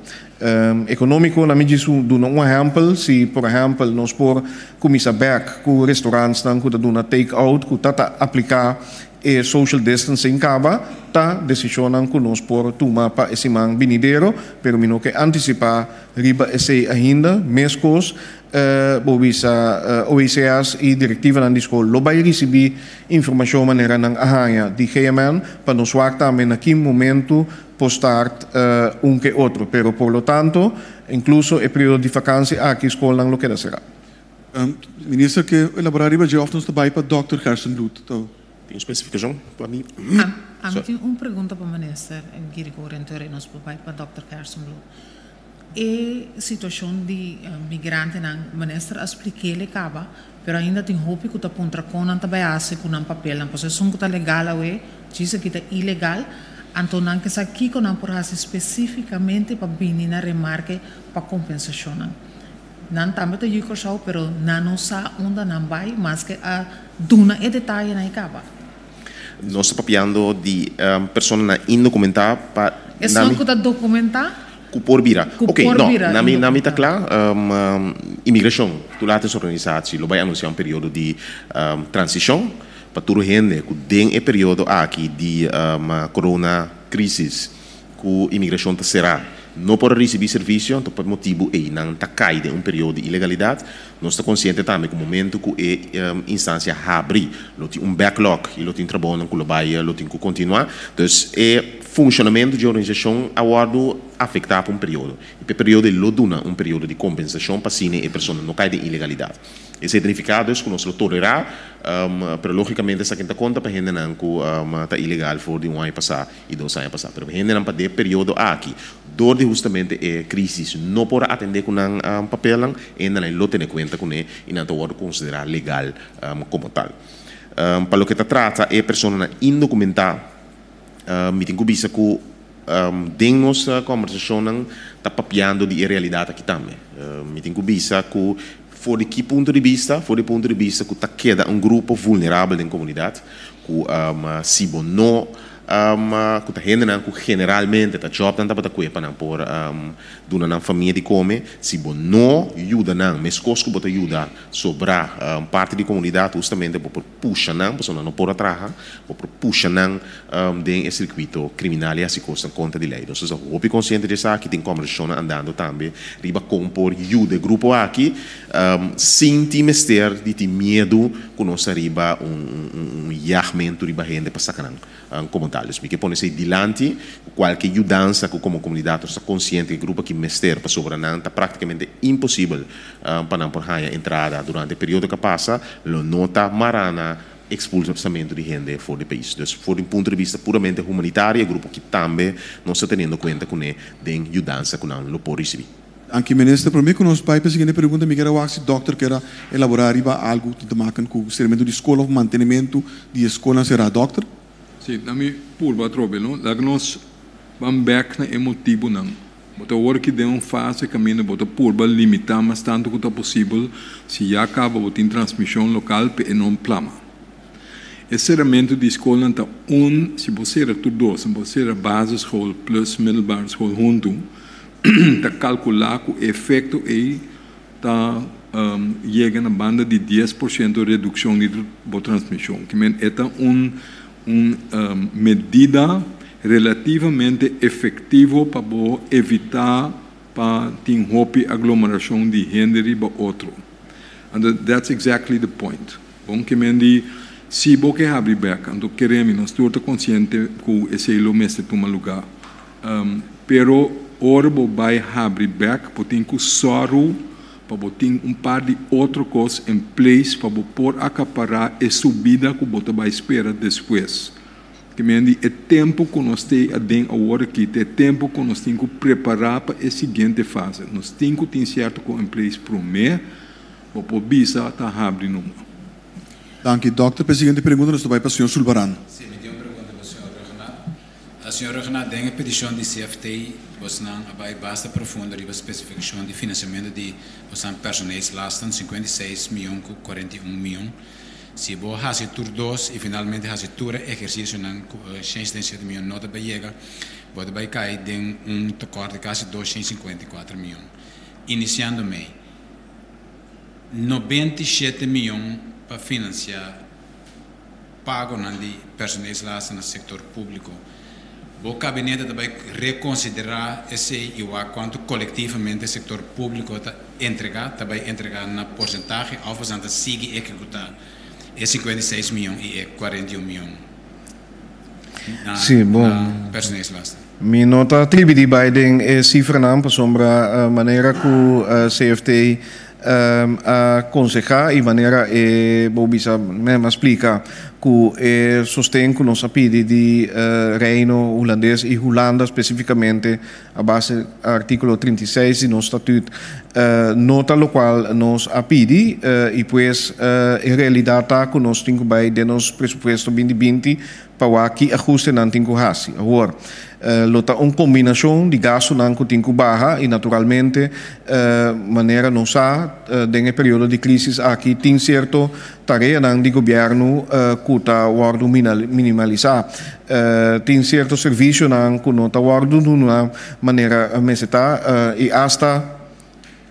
Ekonómiko, na mi djis duna un ehèmpel, si por ehèmpel nos por kuminsá bèk ku restorantsnan ku ta duna take out ku ta ta apliká e social distancing kaba, ta desishonnan ku nos por tuma pa e siman binidero, pero mi no ke antisipá riba esei ainda. Meskos bo bisa OECS i direktivanan di skol lo bai risibí informashon manera nan a haña di GMN pa nos wak tambe na ki momentu por start un ke otro, pero por lo tanto, incluso e periodo di vakantie aki skolnan lo keda será. Minister ke elabora riba dje of nos ta bai pa Dòkter Gerstenbluth? Tin un spesifikashon pa mi? Ami tin un pregunta pa Minister Girigorie anto nos por bai pa Dòkter Gerstenbluth. E situashon di migrantenan, Minister a splik'el e kaba, pero ainda tin hopi ku ta puntra kon nan ta bai hasi ku nan papelnan, pasobra esun ku ta legal awe, djis aki ta ilegal, anto nan ke sa kiko nan por hasi spesifikamente pa bini na remarke pa kompensashonnan. Nan tambe ta yu Kòrsou, pero nan no sa unda nan bai, maske a duna e detayenan e kaba. Nos ta papiando di personanan indokumentá pa. Esun ku ta dokumentá. Ku por bira. Ku Ok, por no, bira na mi, na mi ta indokumentá. kla. Imigrashon, Toelatingstorganisatie lo bai anunsiá un periodo di transishon pa tur hende ku den e periodo aki di corona crisis ku imigrashon ta será no por a risibí servisio, anto pa e motibu ei nan ta kai den un periodo di ilegalidat. Nos ta konsiente tambe ku momentu ku e instansia habri lo tin un backlog i lo tin trabounan ku lo bai lo tin ku kontinuá. Dus e funshonamentu dje organisashon a wòrdu afektá pa un periodo. I pa e periodo ei lo duna un periodo di kompensashon pa asina e persona no kai den ilegalidat. Esei ta nifiká dus ku nos lo tolerá, pero lógikamente esaki ta konta pa hendenan ku ta ilegal for di un aña pasá i dos aña pasá. Pero hendenan pa den e periodo aki, dor di hustamente e crisis no por a atendé ku nan papelnan, hendenan lo tene kuenta kuné i nan ta wòrdu konsiderá legal komo tal. Pa loke ta trata e personanan indokumentá, mi tin ku bisa ku den nos kòmbersashonnan ta papiando di e realidat aki tambe. Mi tin ku bisa ku for di ki punto di bista? For di punto di bista ku ta keda un grupo vulnerabel den komunidat, ku si bo no ku ta hendenan ku generalmente ta jòbnan tabata kue pa nan por duna nan famia di kome, si bo no yuda nan meskos ku bo ta yuda sobrá parti di komunidat hustamente bo por pusha nan pasobra nan no por a traha, bo por pusha nan den e sirkuito kriminal i hasi kosnan kontra di lei. Nos ta hopi konsiente di esaki, tin kòmbersashonnan andando tambe riba kon por yuda e grupo aki sin tin mester di tin miedu ku nos ta riba un yagmentu riba hende pa saka nan komo tal. Dus mi ke pone esei dilanti ku kualke yudansa ku komo komunidat nos ta konsiente ku e grupo aki mester pasobra nan ta praktikamente imposibel pa nan por haña entrada durante e periodo ku a pasa lo no ta mará na ekspulsamentu di hende for di pais. Dus for di un punto di bista puramente humanitario e grupo aki tambe nos ta teniendo kuenta kuné den yudansa ku nan lo por risibí. Danki minister. Prome ku nos bai pa e siguiente pregunta mi kier a wak si dokter kier a elabora riba algu tin te maken ku seramentu di skol of mantenementu di e skolnan será. Dokter? Si, na mi purba atrobe no. Laga nos ban bek na e motibunan. Bo ta awor aki den un fase kaminda bo ta purba limitá mas tantu ku ta posibel si ya kaba bo tin transmishon lokal pa e no plama. E seramentu di skolnan ta un si bo sera tur dos, bo sera basisschool plus middelbare school huntu, ta kalkulá ku e efekto ei ta yega na banda di 10% redukshon di bo transmishon. Ki men e ta un un medida relativamente efektivo pa bo evitá pa tin hopi aglomerashon di hende riba otro. Anto that's exactly the point. Bon ke men di si bo ke habri bek, anto keremi nos tur ta konsiente ku esei lo mester tuma lugá. Pero ora bo bai habri bek bo tin ku sòru pa bo tin un par di otro kos en place pa bo por akapará e subida ku bo ta bai spera despues. Ke men di e tempu ku nos tei aden awor aki ta e tempu ku nos tin ku prepará pa e siguiente fase. Nos tin ku tin sierto kos en place promé. Bo por bisa ta habri numa. Danki, dòkter. Pa e siguiente pregunta nos ta bai pa señor Sulbaran. Sí, mi tin un pregunta pa señor Rhuggenaath. Señor Rhuggenaath, den e petishon di CFT bosnan a bai basta profundo riba spesifikashon di finansiamentu di bosnan personeelslasten, 56 mion ku 41 mion. Si bo hasi tur dos i finalmente hasi tur e ehersisionan ku e 177 mion no ta bai yega, bo ta bai kai den un tekort di kasi 254 mion. Inisiando mei. 97 mion pa finansiá pagonan di personeelslasten na sektor públiko. Bo kabinete ta bai rekonsiderá esei i wak kuantu kolektivamente sektor públiko ta entregá, ta bai entregá na porsentahe òf esnan ta sigui ehekutá e 56 mion i e 41 mion na Sí, bon. personeelslasten. Mi no ta tribi di bai den e sifranan pasobra manera ku CFT a konsehá i manera e bo bisa mem a splika ku e sosten ku nos a pidi di Reino Hulandes i Hulanda spesifikamente a base artíkulo 36 di nos statut no ta lokual nos a pidi i pues e realidat ta ku nos tin ku bai den nos presupuesto 2020 pa wak ki ahustenan tin ku hasi. Awor, lo ta un kombinashon di gastunan ku tin ku baha i naturalmente manera nos sa den e periodo di krisis aki tin sierto tareanan di gobièrnu ku ta wòrdu minimalisá. Tin sierto servisionan ku no ta wòrdu duna manera mester ta i asta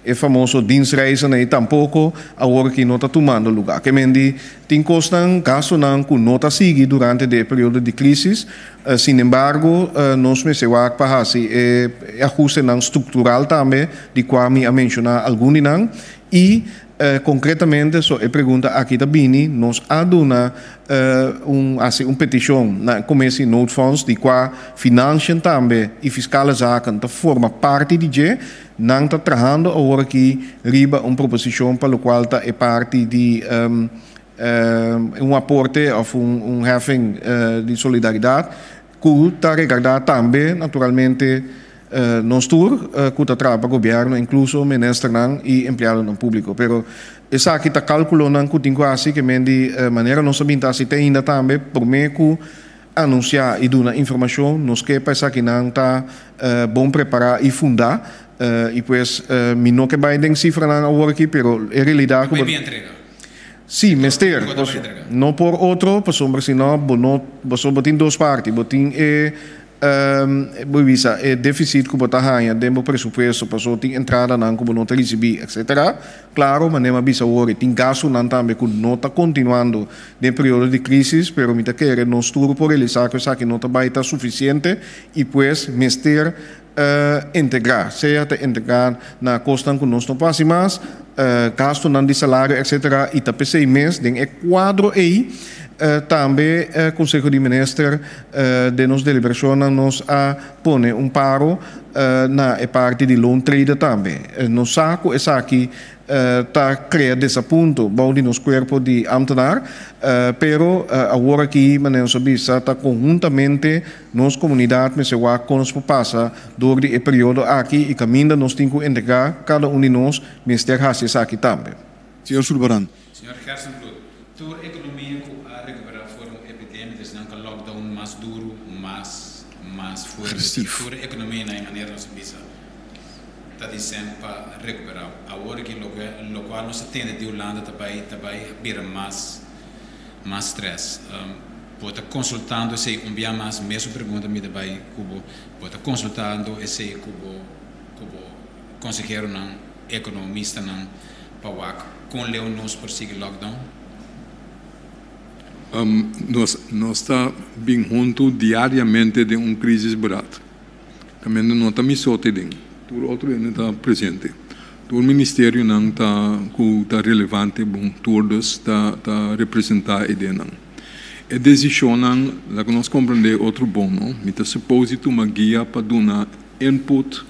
E famoso dienstreizen ei tampoko awor aki no ta tumando luga. Ke men di tin kosnan, gastunan ku no ta sigui durante di e periodo di krisis. Sinembargo, nos mester wak pa hasi e ahustenan struktural tambe di kua mi a menshoná algun di nan. I konkretamente so e pregunta aki ta bini, nos a duna un hasi un petishon na e Commissie Noodfonds di kua Financiën tambe i Fiscale Zaken ta forma parti di dje. Nan ta trahando awor aki riba un proposishon pa lokual ta e parti di un aporte òf un heffing di solidaridat ku ta regardá tambe naturalmente nos tur ku ta traha pa gobièrnu inkluso ministernan i empleadonan públiko. Pero esaki ta kálkulonan ku tin ku hasi ke men di manera nos a bin ta hasi te ainda tambe promé ku Anunsiá i duna informashon, nos ke pa esakinan ta bon prepará i fundá. I pues mi no ke bai den sifranan awor aki, pero e realidat ku bo. Bai entrega. Sí, mester. No por otro, pasobra si no bo no, pasobra bo tin dos parti. Bo tin e Bo bisa e deficit cu bo ta haña den bo presupuesto paso tin entradanan cu bo no ta ricibi etc. Claro, manera mi a bisa awor tin gastonan tambe cu no ta continuando den periodo di crisis, pero mi ta kere nos tur por realisa cu esaki no ta bay ta suficiente y pues mester integra, sea ta integra na cosnan cu nos no por haci mas, gastonan di salario etc. Y ta p'esey mes den e cuadro ey tambe Conseho di Minister Den nos deliberashonnan nos a pone un paro na e parti di loontreden tambe. Nos sa ku esaki ta krea desapunto bou di nos kuerpo di ambtenaar, pero awor aki manera nos a bisa ta konhuntamente nos komunidat mester wak kon nos por pasa dor di e periodo aki i kaminda nos tin ku entrega kada un di nos mester hasi esaki tambe. Señor Sulbaran. Señor Gerstenbluth, tur ekonomia ku a rekuperá for di un epidemia desnan ku lockdown mas duru, mas mas fuerte. Agresief. Tur ekonomia na e manera nos a bisa ta di sèn pa rekuperá. Awor aki loke lokual nos a tende di Hulanda ta bai ta bai bira mas mas strès. Bo ta konsultando esei un bia mas mesun pregunta mi ta bai ku bo. Bo ta konsultando esei ku bo ku bo konseheronan, ekonomistanan pa wak kon leu nos por sigui lockdown? Nos nos ta bin huntu diariamente den un crisis beraad. Caminda no ta mi so te den, tur otro hende ta presente. Tur ministerionan ta cu ta relevante bon tur dus ta ta representa e dennan. E decisionnan laga nos comprende otro bon no. Mi ta suppose di tuma guia pa duna input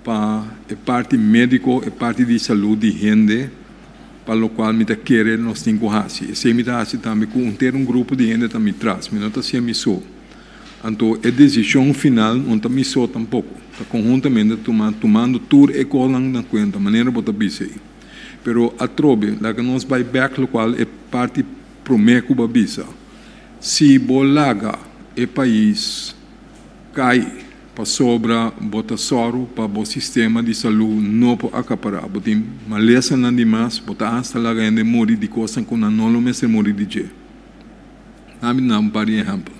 pa e parti médiko, e parti di salú di hende, pa lokual mi ta kere nos tin ku hasi. Esei mi ta hasi tambe ku henter un grupo di hende ta mi tras, mi no ta hasié mi so. Anto e desishon final no ta mi so tampoko, ta konhuntamente tuma, tumando tur e kosnan na kuenta, manera bo ta bisa ei. Pero atrobe, laga nos bai bèk lokual e parti promé ku bo a bisa. Si bo laga e pais kai pasobra bo ta sòru pa bo sistema di salú no por akapará, bo tin malesanan di mas, bo ta asta laga hende muri di kosnan ku nan no lo mester muri di dje. Ami duna un par di ehèmpel.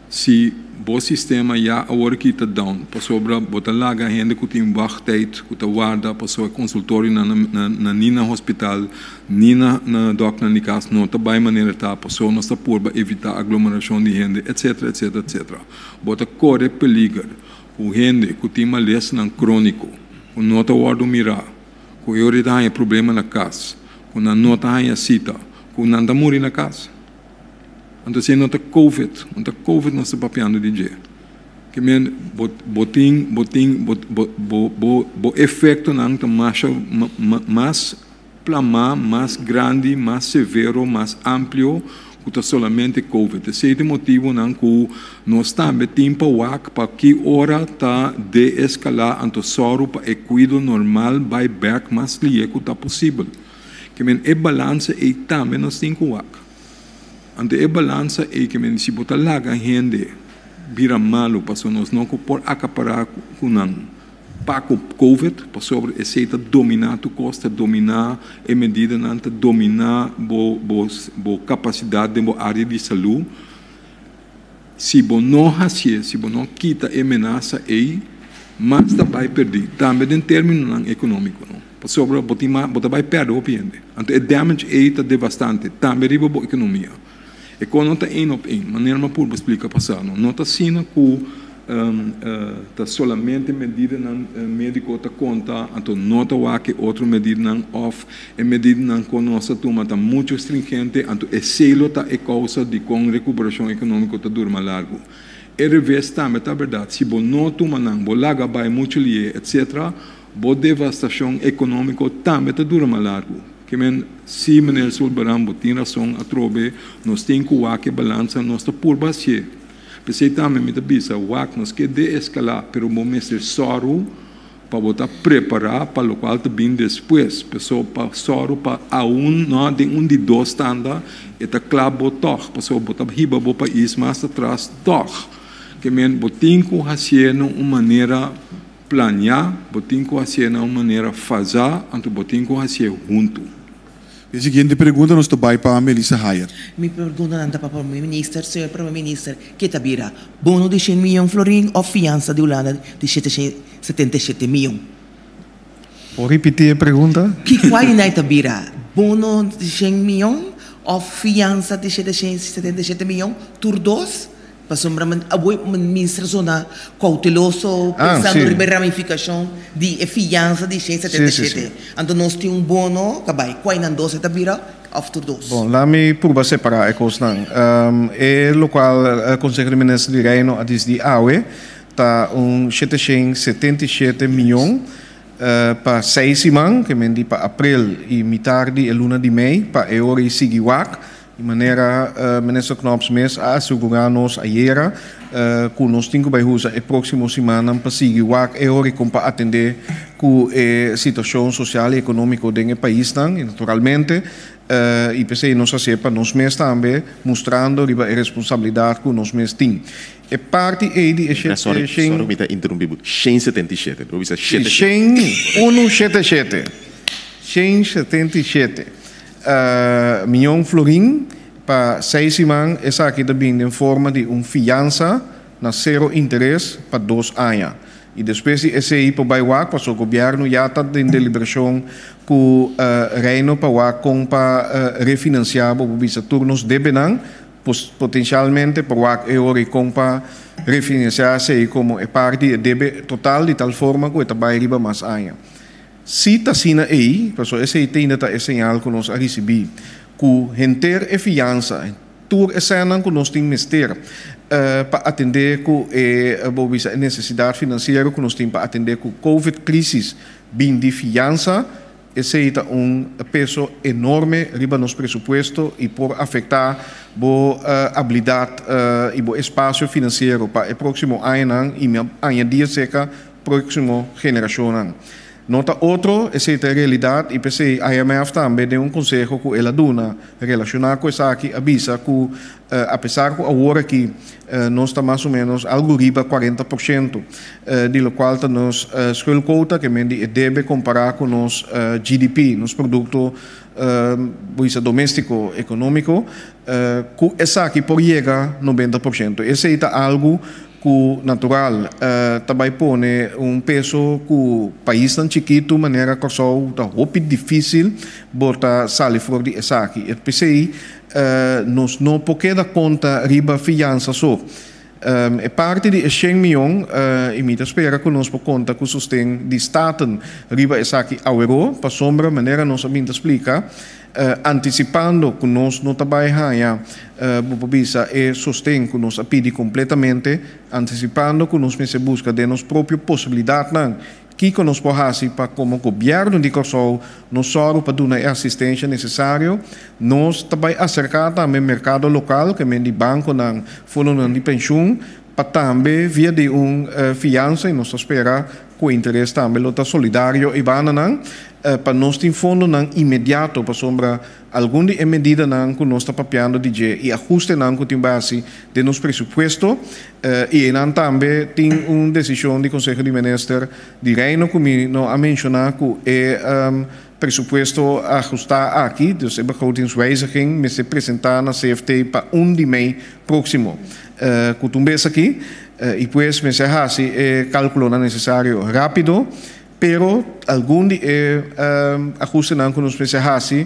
Si bo sistema ya awor aki ta down pasobra bo ta laga hende ku tin wachttijd ku ta warda pasobra e konsultorionan na ni na hospital ni na na dòkternan di kas no ta bai manera ta pasobra nos ta purba evitá aglomerashon di hende etcetera etcetera etcetera. Bo ta kore peliger ku hende ku tin malesanan króniko ku no ta wòrdu mirá ku e ora ta haña problema na kas ku nan no ta haña sita ku nan ta muri na kas. Anto esei no ta covid, no ta covid nos ta papiando di dje. Ke men bo bo tin bo tin bo bo bo bo bo efektonan ta masha mas plamá, mas grandi, mas severo, mas amplio ku ta solamente covid. Esei ta e motibunan ku nos tambe tin pa wak pa ki ora ta deeskalá anto sòru pa e kuido normal bai bèk mas lihe ku ta posibel. Ke men e balansa ei tambe nos tin ku wak. Anto e balansa ei ke men si bo ta laga hende bira malu pasobra nos no ku por akapará ku nan pa ku covid pasobra esei ta dominá tur kos, ta dominá e medidanan, ta dominá bo bo bo kapasidat den bo área di salú. Si bo no hasié, si bo no kita e menasa ei, mas ta bai perdí, tambe den términonan ekonómiko, no. Pasobra bo tin mas, bo ta bai pèrdè hopi hende. Anto e damage ei ta devastante, tambe riba bo ekonomia. E kos no ta één op één, manera mi a purba splika pasá, no. No ta asina ku ta solamente medidanan médiko ta konta, anto no ta wak e otro medidanan òf E medidanan ku nos a tuma ta muchu stringente, anto esei lo ta e kousa dikon rekuperashon ekonómiko ta dura mas largu. E reves tambe ta bèrdat, si bo no tuma nan, bo laga bai muchu lié, etcetera, bo devastashon ekonómiko tambe ta dura mas largu. Ke men, si meneer Sulbaran bo tin rason atrobe, nos tin ku wak e balansa, nos ta purba hasié. P'esei tambe mi ta bisa, wak, nos ke deeskalá, pero bo mester sòru Pa bo ta prepará pa lokual ta bin despues. Pasobra pa sòru pa aun no den un di dos tanda e ta kla bo tòg. Pasobra bo ta hiba bo pais mas atras tòg. Ke men bo tin ku hasié na un manera planiá, bo tin ku hasié na un manera fazá, anto bo tin ku hasié huntu. E siguiente pregunta nos ta bai pa Melissa Hayer. Mi preguntanan ta pa Prome Minister, Señor Prome Minister, ke ta bira bono di shen miyon florin of fiansa di Hulanda di 777 miyon? Por ripiti e pregunta? Ki cual di nan ta bira bono di shen miyon of fiansa di 777 miyon? Tur dos? Pasobra awor minister zona kouteloso pensando riba e ramifikashon di e fiansa di 177. Anto nos tin un bono ta bai kua nan dos e ta bira òf tur dos? Bon, laat mi purba separá e kosnan. E lokual Konseho di Minister di Reino a disidí awe ta un 777 mion pa seis siman, ke men di pa aprel i mitar di e luna di mei, pa e ora i sigui wak. Di manera Minister Knops mes a asegurá nos ayera ku nos tin ku bai usa e próksimo simannan pa sigui wak e ora i kon pa atendé ku e situashon sosial i ekonómiko den e paisnan i naturalmente i p'esei nos hasié pa nos mes tambe mustrando riba e responsabilidat ku nos mes tin. E parti ei di e Sorry, shen sorry mi ta interrumpí bo. 177, bo bisa shete shete. Shen unu shete shete. 177. Mion florin pa seis siman, esaki ta bin den forma di un fiansa na sero interes pa dos aña. I despues di esei por bai wak pasobra gobièrnu ya ta den deliberashon ku Reino pa wak kon pa refinansiá bo por bisa tur nos debenan, potenshalmente por wak e ora i kon pa refinansiá esei komo e parti di e debe total di tal forma ku e ta bai riba mas aña. Si ta asina ei, pasobra esei tende ta e señal ku nos a risibí, ku henter e fiansa, tur e sènnan ku nos tin mester pa atendé ku e, bo bisa, e nesesidat finansiero ku nos tin pa atendé ku Covid crisis bin di fiansa, esei ta un peso enorme riba nos presupuesto i por afektá bo abilidat i bo espasio finansiero pa e próksimo añanan i mi a añadí aserka próksimo generashonnan. No ta otro, esei ta e realidat i p'esei IMF tambe den un konseho ku el a duna relashoná ku esaki a bisa ku apesar ku awor aki nos ta mas o ménos algu riba 40% di lokual ta nos schuldquota, ke men di e debe kompará ku nos GDP, nos produkto bisa doméstiko ekonómiko, ku esaki por yega 90%. Esei ta algu ku natural ta bai pone un peso ku paisnan chikitu manera Kòrsou ta hopi difísil bo ta sali for di esaki. E p'esei nos no por keda konta riba fiansa so. E parti di e shen mion i mi ta spera ku nos por konta ku sosten di Staten riba esaki aweró pasobra manera nos a bin ta splika Anticipando cu nos no ta bay haña, bo por bisa, e sosten cu nos a pidi completamente, anticipando cu nos mester busca den nos propio posibilidadnan kico nos por haci pa como Gobierno di Corsou nos sòru pa duna e asistencia necesario, nos ta bay acerca tambe mercado local, ke men di banconan, fondonan di pensioen, pa tambe via di un fiansa y nos ta spera cu e interes tambe lo ta solidario y bandanan pa nos tin fondonan inmediato pasobra algun di e medidanan cu nos ta papiando di dje y ahustenan cu tin basi den nos presupuesto y eynan tambe tin un decision di Conseho di Minister di Reino cu mi no a menciona cu e presupuesto ahusta aki, dus e begrotingswijziging mester presenta na CFT pa 1 di mei proximo cu ta un bes aki y pues mester haci e calculonan necesario rapido. Pero algun di e ahustenan ku nos mester hasi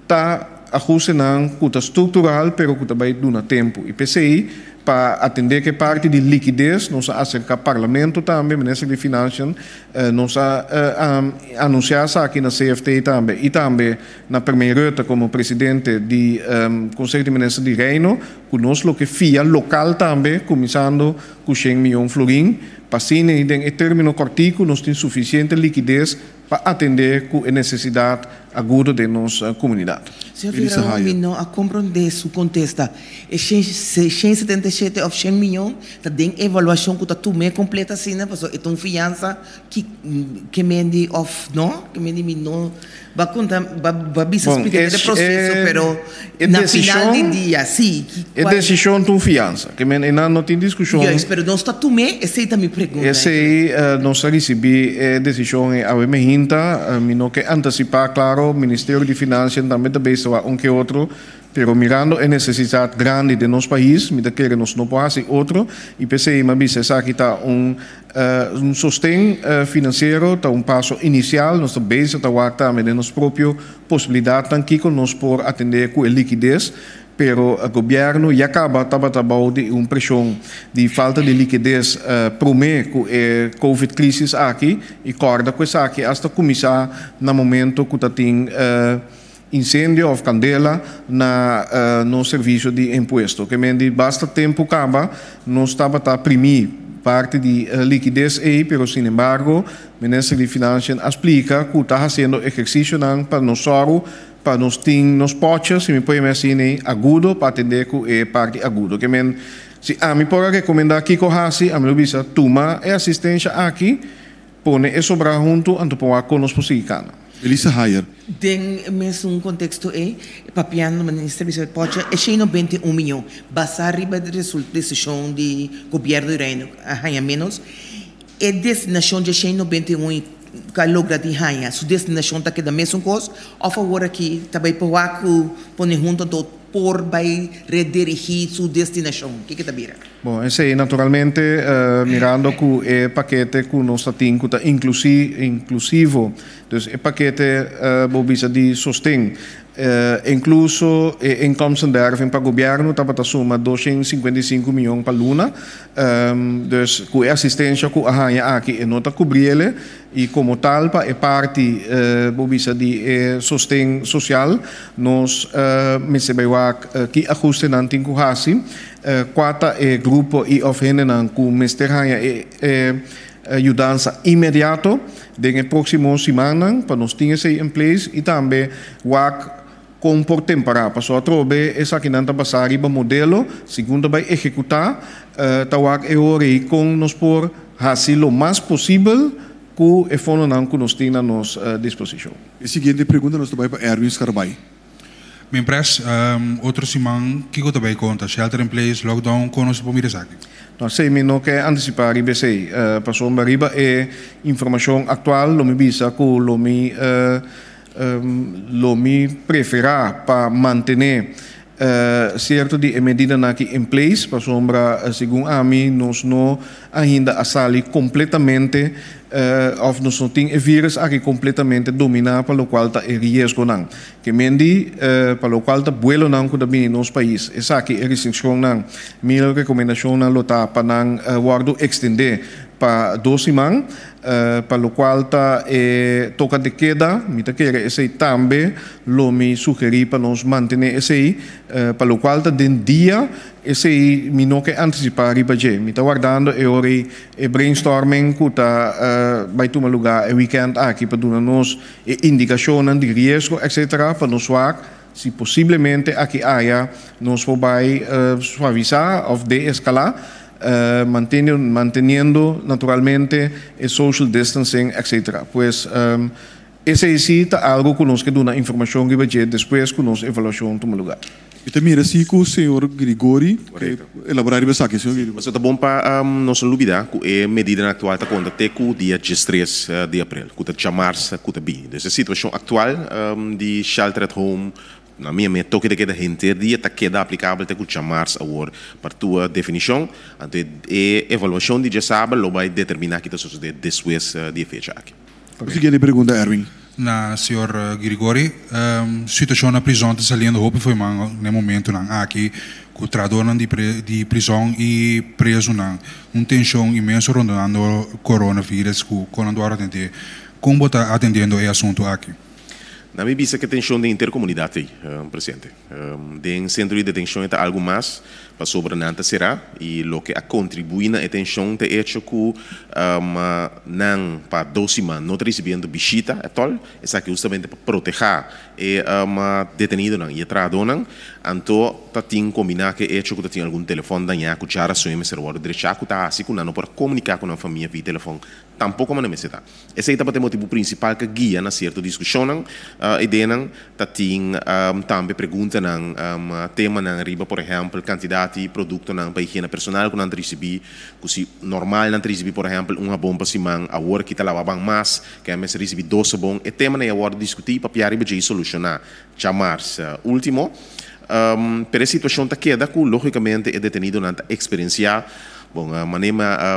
ta ahustenan ku ta struktural pero ku ta bai duna tempu. I p'esei pa atendé ku e parti di likides nos a aserká Parlamento tambe, Minister di Financiën, nos a anunsiá esaki na CFT tambe i tambe na Premier Rutte komo presidente di Konseho di Minister di Reino ku nos lo ke fia lokal tambe kuminsando ku shen mion florin. Pa asina i den e término kòrtiku nos tin sufisiente likides pa atendé ku e nesesidat agudo den nos komunidat. Señor Figueroa, mi no a komprondé su kontesta. E 177 òf shen miyon ta den evaluashon ku ta tum'é kompleto asina pasobra e ta un fiansa ki ke mendi òf no? Ke mendi mi no Ba konta, ba ba bisa Bon, splika e e proseso, e pero e na final di desishon, dia, sí, ki e kual. desishon ta un fiansa. Ke men einan no tin diskushon. Juist, pero nos ta tum'é, esei ta mi pregunta. Esei nos a risibí e desishon ei awe mehinta. Mi no ke antasipá, klaro, Ministerio di Finansianan tambe ta bezig wak un ke otro. Pero mirando e nesesidat grandi den nos pais, mi ta kere nos no por hasi otro i p'esei mi a bisa esaki ta un un sosten finansiero, ta un paso inisial. Nos ta bezig ta wak tambe den nos propio posibilidatnan kiko nos por atendé ku e likides, pero gobièrnu ya kaba tabata bou di un preshon di falta di likides promé ku e covid krisis aki i kòrda ku esaki asta kuminsá na momento ku ta tin incendio of candela na nos servicio di impuesto. Ke men di basta tempo caba nos tabata primi parti di liquidez ey, pero sin embargo Minister di Financiën a splica cu ta haciendo ejercicionan pa nos sòru pa nos tin nos potje, si mi por yama asina ey, agudo pa atende cu e parti agudo. Ke men si ami por a recomenda kico haci, ami lo bisa tuma e asistencia aki, Pone e sobrá huntu anto por wak kon nos por sigui kana. Elisa Hayer. Den e mesun konteksto ei, papiando Minister bisa Pocha e 191 miyon basá riba desishon di Gobièrnu di Reino a haña ménos. E destinashon dje 191 ku a logra di haña, su destinashon ta keda mesun kos òf awor aki ta bai por wak ku pone huntu anto por bai rederigí su destinashon? Kiko ta bira? Bon, esei naturalmente mirando ku e pakete ku nos ta tin ku ta inklusi, inklusivo, dus e pakete bo bisa di sosten, inkluso e inkomstenderving pa gobièrnu tabata suma 255 mion pa luna, dus ku e asistensha ku a haña aki e no ta kubriele i komo tal pa e parti bo bisa di e sosten sosial nos mester bai wak ki ahustenan tin ku hasi. Kua ta e grupo i òf hendenan ku mester haña e yudansa inmediato den e próksimo simannan pa nos tin esei in place i tambe wak kon por tempará? Pasobra atrobe esakinan ta basá riba modelo, segun ta bai ehekutá ta wak e ora ei kon nos por hasi lo mas posibel. ku e fondonan ku nos tin na nos disposishon. E siguiente pregunta nos ta bai pa Erwin Scharbaai. Min pres, otro siman kiko ta bay konta? Shelter in place, lockdown, kon nos ta por mira esaki? No esei mi no ke antisipá riba esei, pasobra riba e informashon aktual lo mi bisa ku lo mi lo mi preferá pa mantené Sierto di e medidanan aki in place pasobra segun ami nos no ainda a sali completamente of nos no tin e virus aki completamente domina pa locual ta e riesgonan. Ke men di pa locual ta buelonan cu ta bini nos pais esaki e restriccionnan mi recomendacionnan lo ta pa nan wordo extende pa dos siman. Pa lokual ta e toka de keda, mi ta kere esei tambe lo mi sugerí pa nos mantené esei. Pa lokual ta den dia, esei mi no ke antisipá riba dje. Mi ta wardando e ora ei e brainstorming ku ta bai tuma lugá e wikènt aki pa duna nos e indikashonnan di riesgo etcetera pa nos wak si posiblemente aki aya nos por bai suavisá òf deeskalá. Manteniendo naturalmente e social distancing etc. Pues esey si ta algo cu nos ke duna informacion riba dje despues cu nos evaluacion tuma lugar. Mi ta mira si cu señor Grigori ke elabora riba esaki. Señor Grigori. Pasobra ta bon pa nos no lubida cu e medidanan actual ta conta te cu dia diestres di april, cu ta djamars cu ta bini. Dus e situacion actual di shelter at home Na mi a toke ta keda henter dia ta keda aplikabel te ku djamars awor pa tua definishon. Anto e evaluashon di djasabra lo bai determiná ki ta sosodé despues di e fecha aki. Un siguiente pregunta, Erwin. Na señor Grigori, Situashon na prizòn ta saliendo hopi fo'i man na e momentunan aki ku trahadornan di di prizòn i prezunan. Un tenshon inmenso rondonando coronavirus ku kon nan ta wòrdu atendé. Kon bo ta atendiendo e asuntu aki? Na mi bisa ke tenshon den henter komunidat ei presente. Den sentro di detenshon e ta algu mas pasobra nan ta será i loke a kontribuí na e tenshon ta e echo ku nan pa dos siman no ta risibiendo bishita ètòl. Esaki hustamente pa protehá e detenidonan i e trahadónan. Anto ta tin kombiná ku e echo ku ta tin algun telefòn dañá ku djarason e mester wòrdu drechá ku ta hasi ku nan no por a komuniká ku nan famia via telefòn Tampoko manda mester ta. Esei tabata e motibu prinsipal ku guia na sierto diskushonnan, ideanan. Ta tin tambe preguntanan, temanan riba, por ehèmpel, kantidat di produktonan pa higiena personal ku nan ta risibí, ku si normal nan ta risibí, por ehèmpel, un habon pa siman, awor ki ta laba ban mas, ke a mester risibí dos habon. E temanan ei a wòrdu diskutí, papia riba dje i solushoná djamars último. Pero e situashon ta keda ku lógikamente e detenidonan ta eksperensiá, bon, manera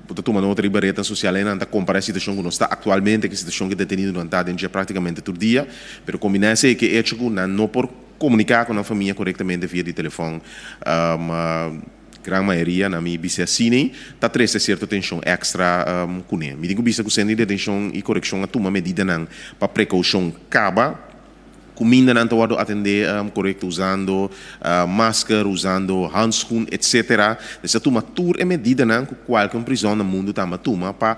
Bo ta tuma nota riba retnan sosial ei nan ta kompará e situashon ku nos ta aktualmente ku e situashon ku e detenidonan ta den dje praktikamente tur dia. Pero kombiná esei ku e echo ku nan no por komuniká ku nan famia korektamente via di telefòn, gran mayoria na mi bisa asina ei ta trese sierto tenshon èkstra kuné. Mi tin ku bisa ku Sentro di Detenshon i Korekshon a tuma medidanan pa prekoushon kaba. Kumindanan ta wòrdu atendé korekto usando masker, usando handschoen etsetera. Mester tuma tur e medidanan ku kualke un prizòn na mundu ta ama tuma pa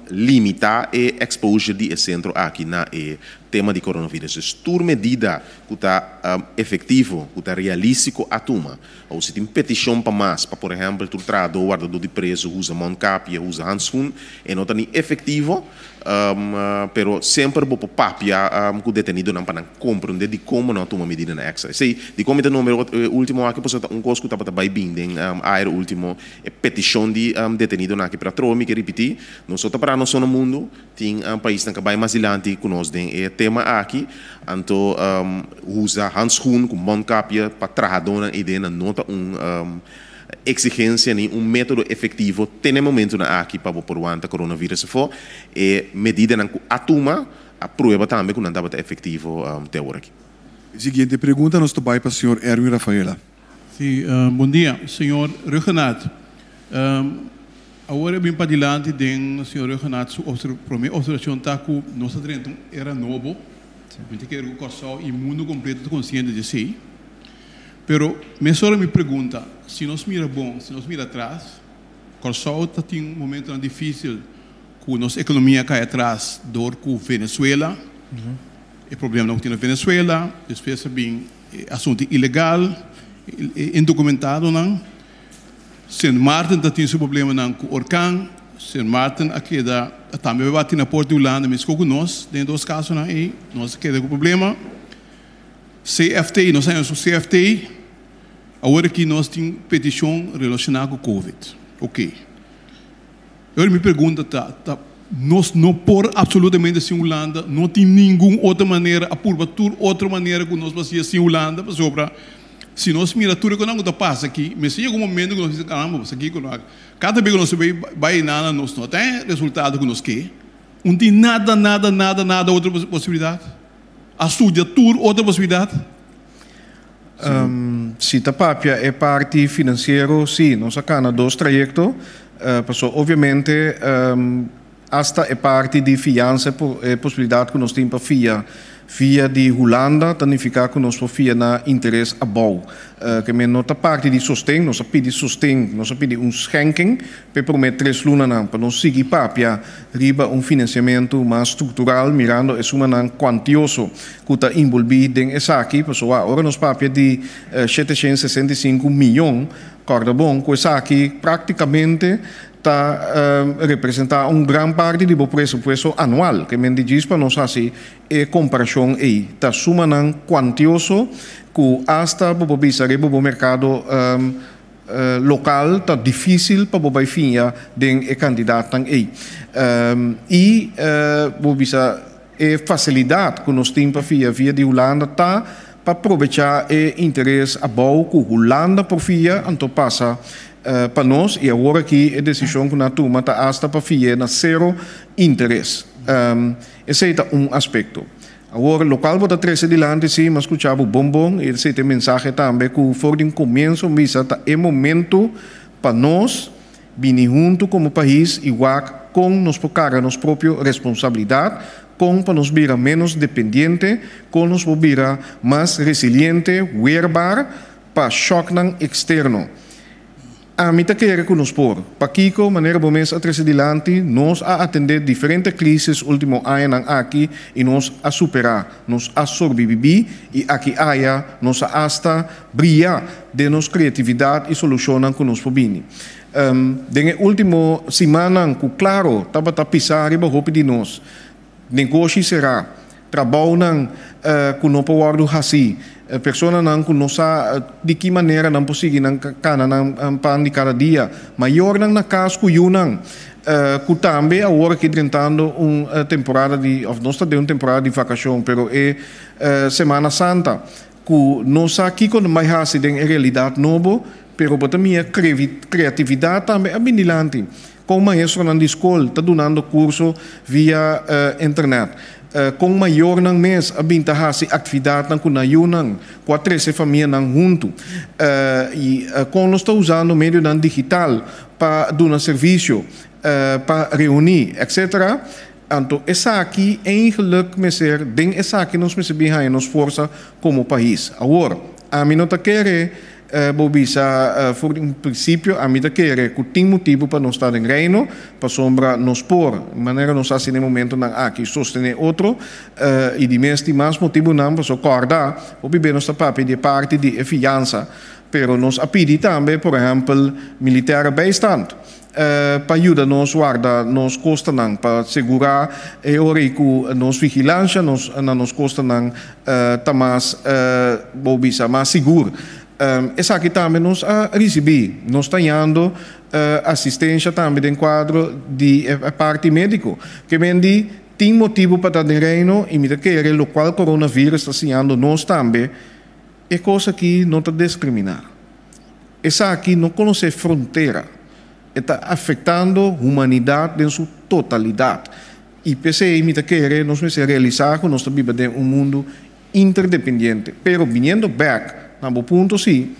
limitá e exposure di e sentro aki na e tema di coronavirus. Dus tur medida ku ta efektivo, ku ta realístiko a tuma. Awor si tin petishon pa mas, pa por ehèmpel tur trahadó, wardadó di prezu usa mondkapje, usa handschoen, e no ta ni efektivo. Pero semper bo por papia ku detenidonan pa nan komprondé dikon bo no a tuma medidanan èkstra. Esei, dikon mi ta nombra e último aki pasobra ta un kos ku tabata bai bin den aire último, e petishon di detenidonan aki. Pero atrobe mi ke ripití, nos no ta pará nos so na mundu, tin paisnan ku a bai mas dilanti ku nos den e tema aki. Anto usa handschoen ku mondkapje pa trahadónan ei den nan no ta un Exigencia ni un metodo efectivo te na e momentonan aki pa bo por wanta coronavirus afo. E medidanan cu a tuma a prueba tambe cu nan tabata efectivo te awor aki. E siguiente pregunta nos ta bai pa señor Erwin Rafaela. Sí, bon dia, señor Rhuggenaath. Awor e bin padilanti den señor Rhuggenaath su prome observacion ta cu nos ta drenta un era nobo. Mi ta kere cu Kòrsou i mundu completo ta consciente di esey. Pero mesora mi pregunta, si nos mira bon, si nos mira atras, Kòrsou ta tin momentonan difísil ku nos ekonomia kai atras dor ku Venezuela, e problemanan ku tin na Venezuela, despues a bin e asuntu ilegal, e indokumentadonan, Sint Maarten ta tin su problemanan ku orkan. Sint Maarten a keda tambe bai bati na porta di Hulanda mesco cu nos den e dos casonan ey nos a keda cu problema. CFT, nos a haña su CFT, awor aki nos tin peticion relaciona cu Covid. Ok. Awor mi pregunta ta, ta nos no por absolutamente sin Hulanda? No tin ningun otro manera? A purba tur otro manera cu nos por hacia sin Hulanda? Pasobra si nos mira tur e conan cu ta pasa aki, mester yega un momento cu nos bisa caramba, pasobra kico no a. Kada bes ku nos bai bai nana nos no ta e resultado ku nos ke. Un tin nada nada nada nada otro posibilidat. A studia tur otro posibilidat. Si ta papia e parti finansiero si nos a kana dos trayekto paso obviamente Asta e parti di fiansa e posibilidat ku nos tin pa fia via di Hulanda ta nifiká ku nos por fia na interes abou. Ke men no ta parti di sosten, nos a pidi sosten, nos a pidi un schenking pa e promé tres lunanan pa nos sigui papia riba un finansiamentu mas struktural mirando e sumanan kuantioso ku ta inbolbí den esaki. Pasobra ora nos papia di 765 miyon, kòrda bon ku esaki praktikamente ta representá un gran parti di bo presupuesto anual. Ke men di djis pa nos hasi e komparashon ei. Ta sumanan kuantioso ku asta bo por bisa riba bo merkado lokal ta difísil pa bo bai fiña den e kantidatnan ei. I bo bisa e fasilidat ku nos tin pa fia via di Hulanda ta pa probechá e interes abou ku Hulanda por fia anto pasa pa nos y awor aki e decision cu nan a tuma ta hasta pa fi'e na cero interes. Esey ta un aspecto. Awor locual bo ta trece dilanti si, mi a scucha bo bon bon y esey ta e mensahe tambe cu for di un comienzo mi bisa ta e momento pa nos bini hunto como pais y wak con nos por carga nos propio responsabilidad, con pa nos bira menos dependiente, con nos por bira mas resiliente, weerbaar pa shòknan eksterno. Ami ta kere ku nos por. Pakiko, manera bo mes a trese dilanti, nos a atendé diferente krísis último añanan aki i nos a superá, nos a sorbibibí i aki aya nos a asta bria den nos kreatividat i solushonnan ku nos por bini. Den e último simannan ku klaro tabata pisá riba hopi di nos, Negoshi será, trabounan ku no por wòrdu hasí, personanan ku no sa di ki manera nan por sigui nan kana nan pan di kada dia, mayornan na kas ku yunan ku tambe awor aki drentando un temporada di òf nos ta den un temporada di vakashon pero e Semana Santa ku no sa kiko nan bai hasi den e realidat nobo pero bo ta mira kreatividat tambe a bin dilanti. Kon maestronan di skol ta dunando kurso via internet? Kon mayornan mes a bin ta hasi aktividatnan ku nan yunan ku a trese famianan huntu? I kon nos ta usando medionan digital pa duna servisio, pa reuní, etcetera? Anto esaki eigenlik mester, den esaki nos mester bin haña nos forsa komo pais. Awor, ami no ta kere Bo bisa, For di un prinsipio ami ta kere ku tin motibu pa nos ta den Reino, pasobra nos por, manera nos hasi den e momentonan aki, sostené otro, i di mes tin mas motibunan, pasobra kòrda, hopi be nos ta papia di e parti di e fiansa, pero nos a pidi tambe, por ehèmpel, militaire bijstand. Pa yuda nos warda nos kostanan, pa segurá e ora ei ku nos vigilansha nos na nos kostanan ta mas, bo bisa, mas sigur. Esaki tambe nos a risibí. Nos ta yando asistensha tambe den kuadro di e parti médiko. Ke men di tin motibu pa ta den Reino i mi ta kere lokual coronavirus ta siñando nos tambe, e kos aki no ta diskriminá. Esaki no konosé frontera. E ta afektando humanidat den su totalidat. I p'esei mi ta kere nos mester realisá ku nos ta biba den un mundu interdependiente. Pero biniendo bèk na bo punto sí,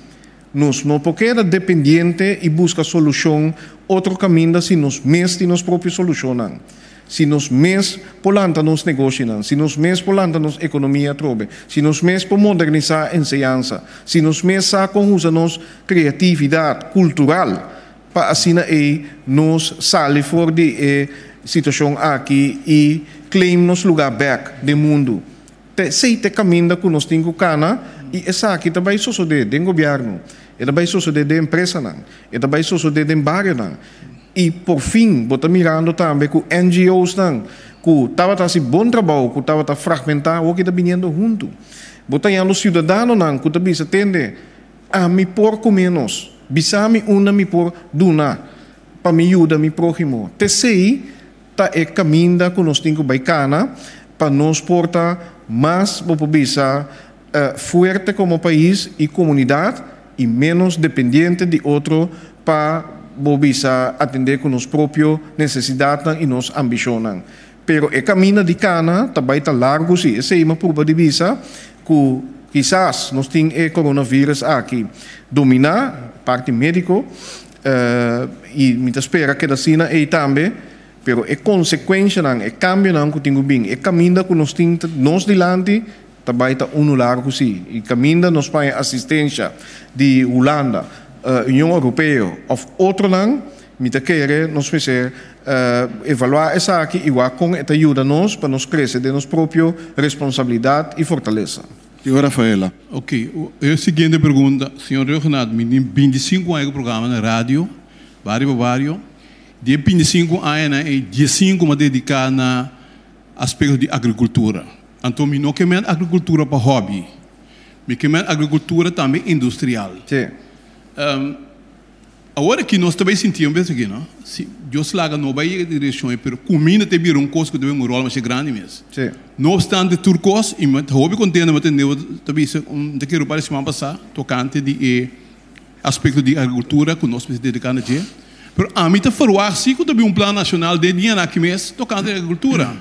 nos no por keda dependiente i buska solushon otro kaminda si nos mes tin nos propio solushonnan. Si nos mes por lanta nos negoshinan, si nos mes por lanta nos ekonomia atrobe, si nos mes por modernisá enseñansa, si nos mes sa kon usa nos kreatividat kultural pa asina ei nos sali for di e situashon aki i claim nos lugá bèk den mundu. Ta esei ta e kaminda ku nos tin ku kana i esaki ta bai sosodé den gobièrnu, e ta bai sosodé den empresanan, e ta bai sosodé den barionan. I porfin bo ta mirando tambe ku NGO's-nan ku tabata hasi bon trabou, ku tabata fragmentá, awor ki ta biniendo huntu. Bo ta hañando siudadanonan ku ta bisa, Tende, ami por ku ménos. Bisa mi unda mi por duna pa mi yuda mi próhimo. T'esei ta e kaminda ku nos tin ku bai kana pa nos por ta mas, bo por bisa, fuerte komo pais i komunidat i ménos dependiente di otro pa, bo bisa, atendé ku nos propio nesesidatnan i nos ambishonnan. Pero e kaminda di kana ta bai ta largu sí. Esei mi a purba di bisa ku kisas nos tin e coronavirus aki dominá, parti médiko, i mi ta spera keda asina ei tambe, pero e konsekuenshanan, e kambionan ku tin ku bin, e kaminda ku nos tin nos dilanti ta bai ta unu largu sí. I kaminda nos paña asistensha di Hulanda, Union Europeo òf otronan, mi ta kere nos mester evaluá esaki i wak kon e ta yuda nos pa nos krese den nos propio responsabilidat i fortalesa. Señor Rafaela. Ok, e siguiente pregunta, señor Rhuggenaath, mi tin bintisinko aña ku programa na radio, bario pa bario. Di e bintisinko añanan ei, diesinko mi a dediká na aspekto di agrikultura. Anto mi no ke men agrikultura pa hòbi, mi ke men agrikultura tambe industrial. Sí. Awor aki nos ta bai sinti un bes aki, no? Si Dios laga no bai yega den direkshon ei, pero kuminda ta bira un kos ku ta bin un ròl masha grandi mes. Sí. No opstante tur kos, i mi ta hopi kontento mi tende bo ta bisa, mi ta kere un par di siman pasá tokante di e aspekto di agrikultura ku nos mester dediká na dje. Pero ami ta ferwagt si ku ta bin un plan nashonal den dianan aki mes tokante di agrikultura.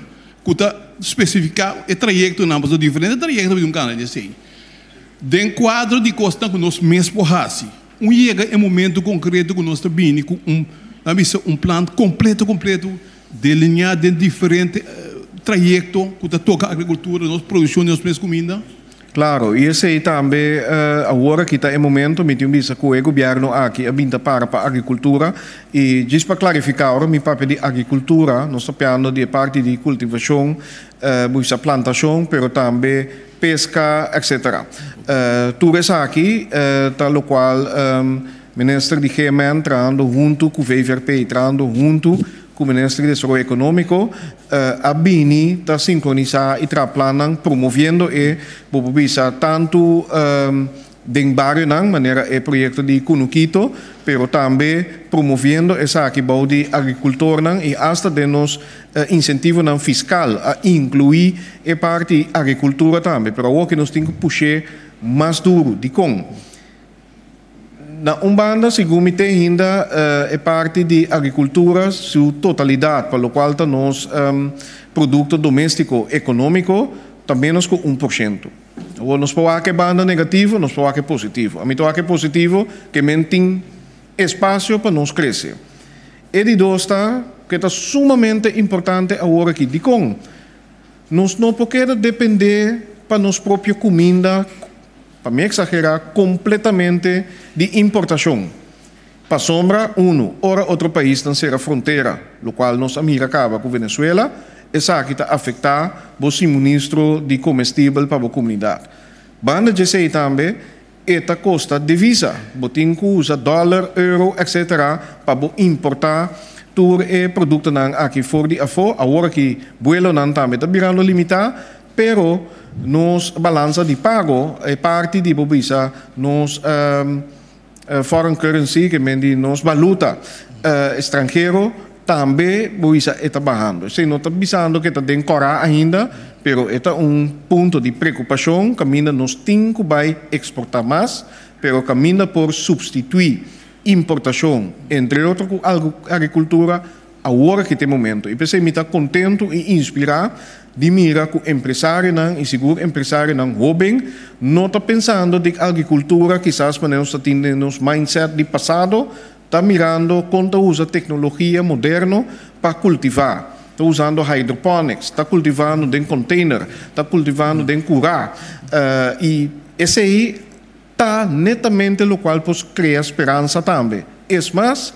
Ku ta spesifiká e trayektonan, pasobra diferente trayekto ta bin kanda di esei. Den kuadro di kosnan ku nos mes por hasi, un yega e momento konkreto ku nos ta bini ku un, nan bisa, un plan kompleto kompleto delineá den diferente trayekto ku ta toka agrikultura, nos produkshon di nos mes kuminda. Claro, y esey tambe awor aki ta e momento, mi tin bisa cu e gobierno aki a bin ta para pa agricultura y djis pa clarifica, ora mi papia di agricultura nos ta piando di e parti di cultivacion, bo bisa plantacion, pero tambe pesca, etc. Tur esaki ta locual Minister di GMN trahando hunto cu VVRP, trahando hunto ku Minister di Desaroyo Ekonómiko a bini ta sinkronisá i traha plannan promoviendo e, bo por bisa, tantu den barionan manera e proyekto di Kunukito, pero tambe promoviendo esaki bou di agrikultornan i asta den nos insentivonan fiskal a inkluí e parti agrikultura tambe. Pero awor ke nos tin ku push'é mas duru. Dikon? Na un banda, segun mi te hinda e parti di agricultura su totalidad, pa locual ta nos producto domestico economico, ta menos cu 1%. Awor, nos por wak e banda negativo, nos por wak e positivo. Ami ta wak e positivo, ke men tin espacio pa nos crece. E di dos ta, ke ta sumamente importante awor aki. Dikon? Nos no por keda depende pa nos propio cuminda. Pa mi exagerá completamente di importacion. Pasobra, unu, ora otro paisnan cera frontera, locual nos a mira caba cu Venezuela, esaki ta afectá bo simunistro di comestibel pa bo comunidad. Banda djesey tambe, e ta costa divisa. Bo tin cu usa dollar, euro, etc. Pa bo importá tur e productonan aki for di afó. Awor aki buelonan tambe ta birando limitá. Pero nos balansa di pago, e parti di bo bisa nos foreign currency, ke men di nos baluta estranhero, tambe bo bisa e ta bahando. Esei no ta bisando ke ta den kòrá ainda, pero e ta un punto di preokupashon kaminda nos tin ku bai eksportá mas, pero kaminda por supstituí importashon, entre otro ku agrikultura, Awor aki ta e momento y p'esey mi ta contento y inspira di mira cu empresarionan y sigur empresarionan hoben no ta pensando di agricultura kisas manera nos ta tin den nos mindset di pasado, ta mirando con ta usa tecnologia moderno pa cultiva, ta usando hydroponics, ta cultivando den container, ta cultivando den cura y esey Ta netamente locual por crea speransa tambe. Es mas,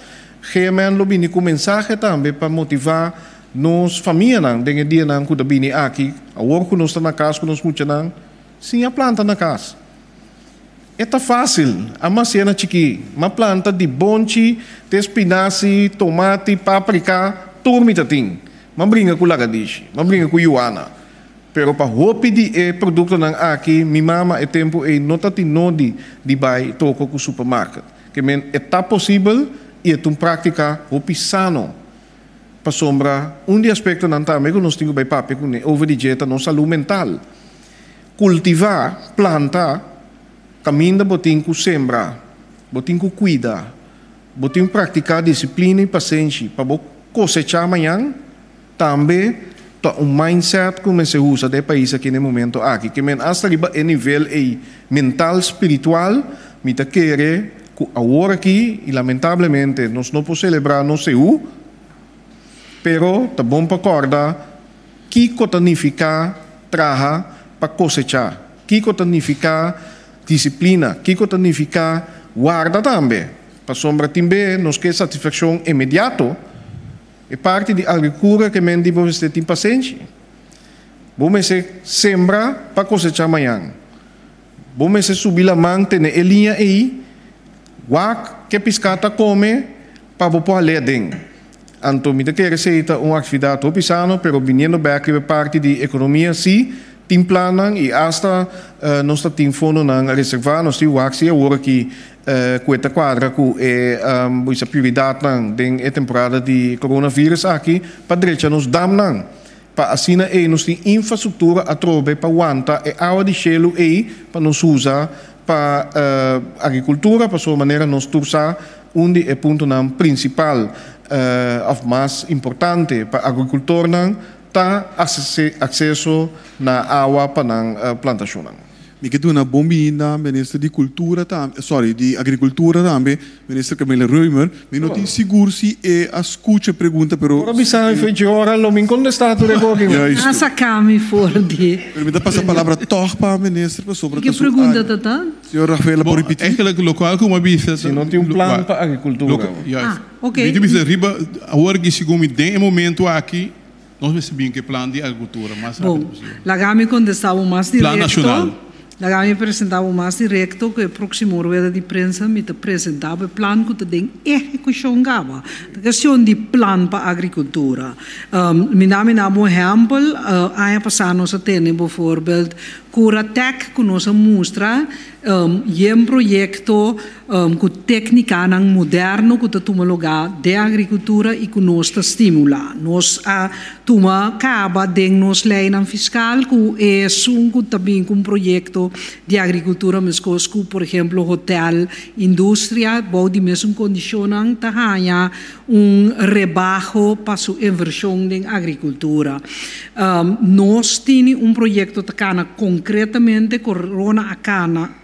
GMN lo bini cu mensahe tambe pa motiva nos famianan den e dianan cu ta bini aki. Awor cu nos ta na cas cu nos muchanan, siña planta na cas. E ta fásil, a masié na chikí, m'a planta di bonchi te spinasi, tomati, paprika, tur mi ta tin. M'a bringa ku lagadishi, m'a bringa ku yuana. Pero pa hopi di e produktonan aki mi mama e tempu ei no ta tin nodi di bai toko ku supermarket. Ke men e ta posibel i e ta un práktika hopi sano. Pasobra un di aspektonan tambe ku nos tin ku bai papia kuné over di dje ta nos salú mental. Kultivá, planta, kaminda bo tin ku sembra, bo tin ku kuida, bo tin praktiká disiplina i pasenshi pa bo kosechá mañan, tambe ta un mindset ku mester usa den e pais aki na e momento aki. Ke men asta riba e nivel ei mental, spiritual, mi ta kere ku awor aki i lamentablemente nos no por selebrá nos seú, pero ta bon pa kòrda Kiko ta nifiká traha pa kosechá? Kiko ta nifiká disiplina? Kiko ta nifiká warda tambe? Pasobra tin be nos ke satisfakshon inmediato. E parti di agrikura ke men di bo mester tin pasenshi. Bo mester sembra pa kosechá mañan. Bo mester subi laman tene e liña ei, wak ke piská ta kome pa bo por hal'é aden. Anto mi ta kere esei ta un aktividat hopi sano, pero biniendo bèk riba e parti di ekonomia sí tin plannan i asta nos ta tin fondonan reservá. Nos tin wak si awor aki ku e ta kuadra ku e bo bisa prioridatnan den e temporada di coronavirus aki pa drecha nos damnan pa asina ei nos tin infrastruktura atrobe pa wanta e awa di shelu ei pa nos usa pa agrikultura pasobra manera nos tur sa Un di e puntonan prinsipal òf mas importante pa agrikultornan ta akseso na awa pa nan plantashonnan. Mi ke duna bon bininda Minister di Kultura tambe, sorry, di Agrikultura tambe, Minister Camilla Römer. Mi no tin sigur si e a skucha e pregunta, pero. Por a bisa mi fechi ora lo mi kontestá tur e koki. Juisto. A saká mi for di. Pero mi ta pasa palabra tòg pa Minister pasobra ta su Ki pregunta área. ta ta? Señor Rafaela por Bon, ripití? eigenlijk lokual ku mi a bisa Si no tin un plan pa agrikultura. Juist. Ah, ok. Mi ta bisa riba awor aki segun mi den e momento aki nos mester bin ku e plan di agrikultura mas rápido Bon, posibel. laga mi kontestá bo mas Plan direkto. nashonal. Laga mi presentá bo mas direkto ku e próksimo rueda di prensa mi ta presentá bo e plan ku ta den ehekushon kaba. Ta kestion di plan pa agrikultura. Mi da mi na bo ehèmpel, aña pasá nos a tene bovoorbeeld Curatec ku nos a mustra yen proyekto ku téknikanan moderno ku ta tuma lugá den agrikultura i ku nos ta stimulá. Nos a tuma kaba den nos leinan fiskal ku esun ku ta bin ku un proyekto di agrikultura meskos ku por ehemplo hotel, industria bou di mesun kondishonnan ta haña un rebaho pa su invershon den agrikultura. Nos tini un proyekto ta kana konkretamente, korona a kana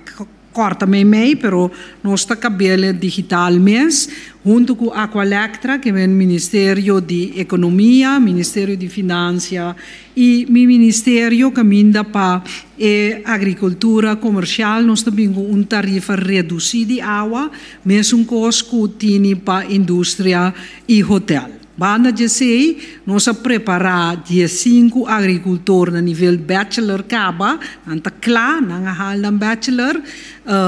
kòrta meimei, pero nos ta kabele digital mes, huntu ku Aqualectra, ke men Ministerio di Ekonomia, Ministerio di Finansia I mi ministerio kaminda pa e agrikultura komershial nos ta bin ku un tarifa redusí di awa, mesun kos ku tini pa industria i hotel. Banda di esei nos a prepará diesinku agrikultor na nivel bachelor kaba, nan ta kla, nan a hal nan bachelor,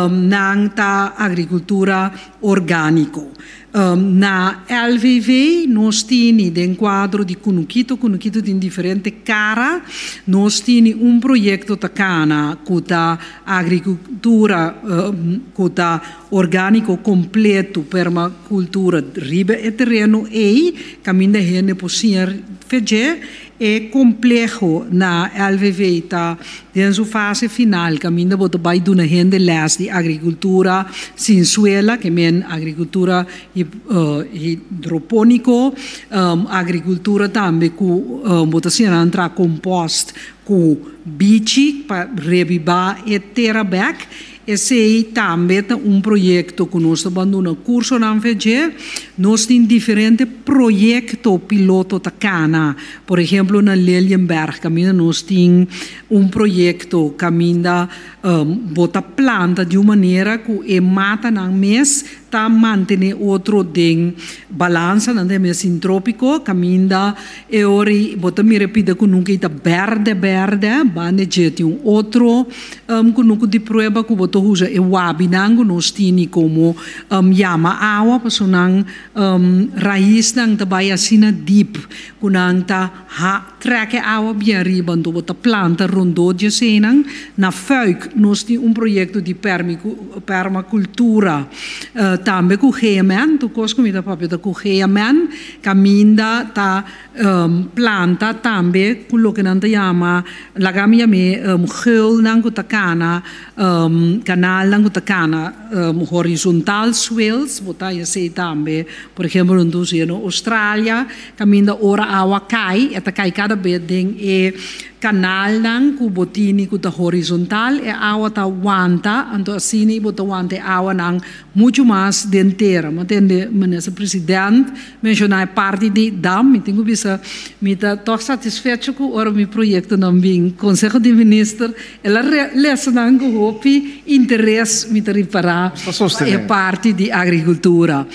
nan ta agrikultura orgániko. Na LVV nos tini den kuadro di Kunukito, Kunukito tin diferente kara, nos tini un proyekto ta kana ku ta agrikultura ku ta orgániko kompleto, permakultura riba e tereno ei kaminda hende por siña fedje. E kompleho na LVV ta den su fase final kaminda bo ta bai duna hende lès di agrikultura sin suela, ke men agrikultura hidropóniko, agrikultura tambe ku bo ta siña nan traha kompost ku bichi pa rebibá e tera bèk. Esei tambe ta un proyekto ku nos ta ban duna kursonan fe dje. Nos tin diferente proyekto piloto ta kana. Por ehemplo na Lelienberg kaminda nos tin un proyekto kaminda bo ta planta di un manera ku e matanan mes. Ta mantene otro den balansa, nan ta yama e sintrópiko, kaminda e ora ei bo ta mira e pida kunuku ei ta bèrdè bèrdè, banda dje tin un otro kunuku di prueba ku bo ta usa e wabinan ku nos tini komo yama awa, pasobra nan raisnan ta bai asina dip ku nan ta ha trek e awa bien ariba, anto bo ta planta rondó di eseinan. Na Fuik nos tin un proyekto di permakultura tambe ku GMN, tur kos ku mi ta papia ta ku GMN, kaminda ta planta tambe ku loke nan ta yama, laga mi yam'é geulnan ku ta kana, kanalnan ku ta kana horizontal swales, bo ta haña esei tambe, por ehempel nan ta usa na Australia. Kaminda ora awa kai, e ta kai kada bes den e kanalnan ku bo tini ku ta horizontal, e awa ta wanta, anto asina bo ta wanta e awanan muchu mas den tera. Mi a tende Minister President menshoná e parti di dam, mi tin ku bisa mi ta tòg satisfecho ku ora mi proyektonan bin Konseho di Minister, el a lesa nan ku hopi interes, mi ta ripará pa e parti di agrikultura.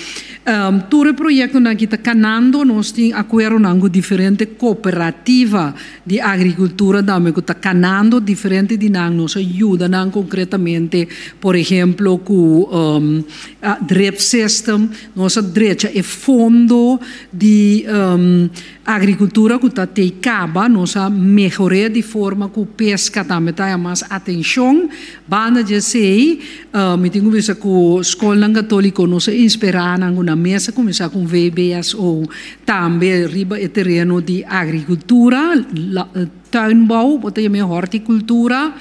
Tur e proyektonan aki ta kanando, nos tin akuerdonan ku diferente kooperativa di agrikultura tambe ku ta kanando, diferente di nan nos a yuda nan konkretamente, por ehemplo ku drip system, nos a drecha e fondo di Agrikultura ku ta tei kaba, nos a mehor'é di forma ku peska tambe ta haña mas atenshon. Banda di esei, mi tin ku bisa ku skolnan katóliko nos a inspirá nan ku nan mes a kuminsá ku un VBSO tambe riba e tereno di agrikultura, tuinbouw, bo ta yam'é hortikultura.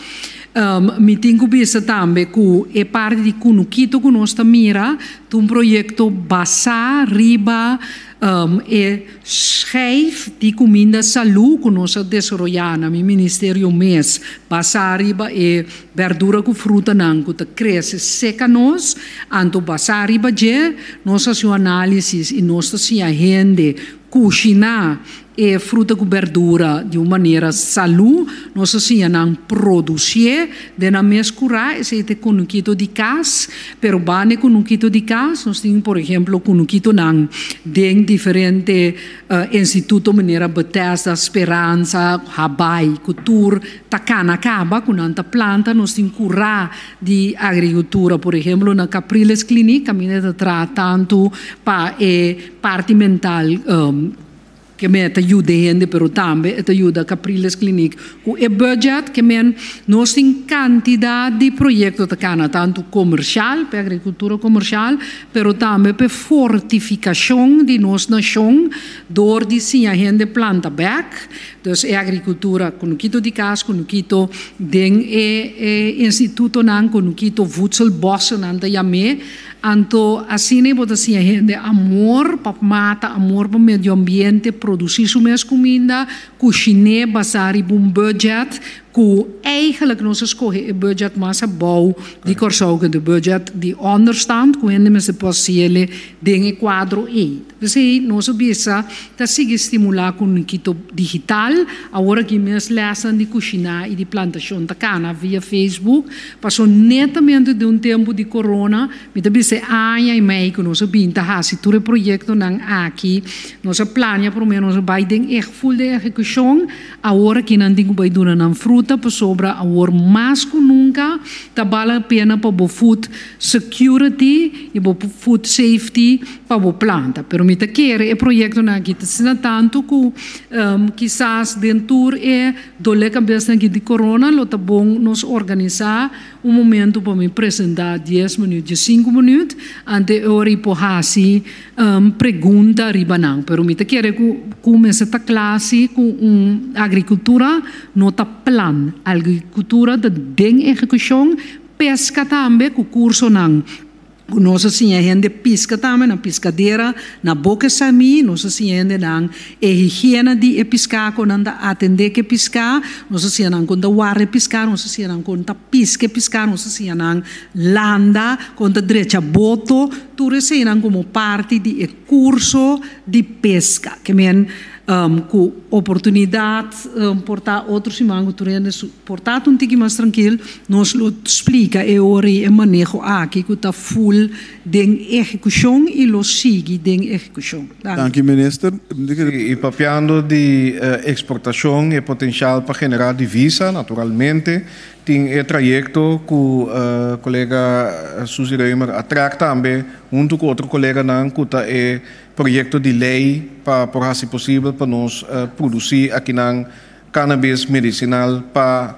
Mi tin ku bisa tambe ku e parti di kunukito ku nos ta mira ta un proyekto basá riba E schijf di kuminda salú ku nos a desaroyá na mi ministerio mes, basá riba e bèrdura ku frutanan ku ta krese seka nos, anto basá riba dje nos hasi un análisis i nos ta siña hende kushiná e fruta ku bèrdura di un manera salú, nos a siña nan produsié den nan mes kurá, esei ta e kunukito di kas. Pero banda e kunukito di kas, nos tin por ehemplo kunukitonan den diferente instituto manera Bethesda, Speransa, Habai, ku tur ta kana kaba ku nan ta planta. Nos tin kurá di agrikultura, por ehemplo na Capriles Kliniek kaminda ta traha tantu pa e parti mental. Ke men e ta yuda e hende pero tambe e ta yuda Capriles Kliniek ku e budget. Ke men nos tin kantidat di proyekto ta kana tantu komershal pa e agrikultura komershal pero tambe pa e fortifikashon di nos nashon dor di siña hende planta bèk. Dus e agrikultura kunukito di kas, kunukito den e institutonan, kunukito voedselbossennan ta yam'é. Anto asina bo ta siña hende amor pa mata, amor pa medio ambiente, produsí su mes kuminda, kushiné basá riba un budget ku eigenlijk nos a skohe e budget mas abou di Kòrsou ku e budget di onderstand ku hende mester por hasiele den e kuadro ei. P'esei nos a bisa ta sigui stimulá ku Nikito Digital. Awor aki mes lèsnan di kushiná i di plantashon ta kana via Facebook. Paso netamente den un tempu di corona, mi ta bisa e aña i mei ku nos a bin ta hasi tur e proyektonan aki. Nos a plania promé nos a bai den e ful den ehekushon. Awor aki nan tin ku bai duna nan fruta pasobra awor mas ku nunka ta bal la pena pa bo food security i bo food safety pa bo planta. Pero mi ta kere e proyektonan aki ta asina tantu ku kisas den tur e dole kabesnan aki di corona lo ta bon nos organisá un momento pa mi presentá dies minuut, diesinku minuut ante e ora i por hasi pregunta riba nan. Pero mi ta kere ku ku mester ta kla si ku un agrikultura no ta plan. Agrikultura ta den ehekushon, peska tambe ku kursonan. Ku nos a siña hende piska tambe na piskadera na Boke Samí, nos a siña hendenan e higiena di e piská, kon nan ta atendé ku e piská, nos a siña nan kon ta warda e piská, nos a siña nan kon ta piska e piská, nos a siña nan landa, kon ta drecha boto, tur eseinan komo parti di e kurso di peska. Ke men. Ku oportunidat por ta otro siman ku tur hende por ta un tiki mas trankil, nos lo splika e ora i e maneho aki ku ta ful den ehekushon i lo sigui den ehekushon. Danki. Danki Minister. I papiando di eksportashon e potenshal pa generá divisa, naturalmente tin e trayekto ku kolega Suzy Römer a trèk tambe huntu ku otro koleganan ku ta e Proyekto di lei pa por hasi posibel pa nos produsí akinan cannabis medisinal pa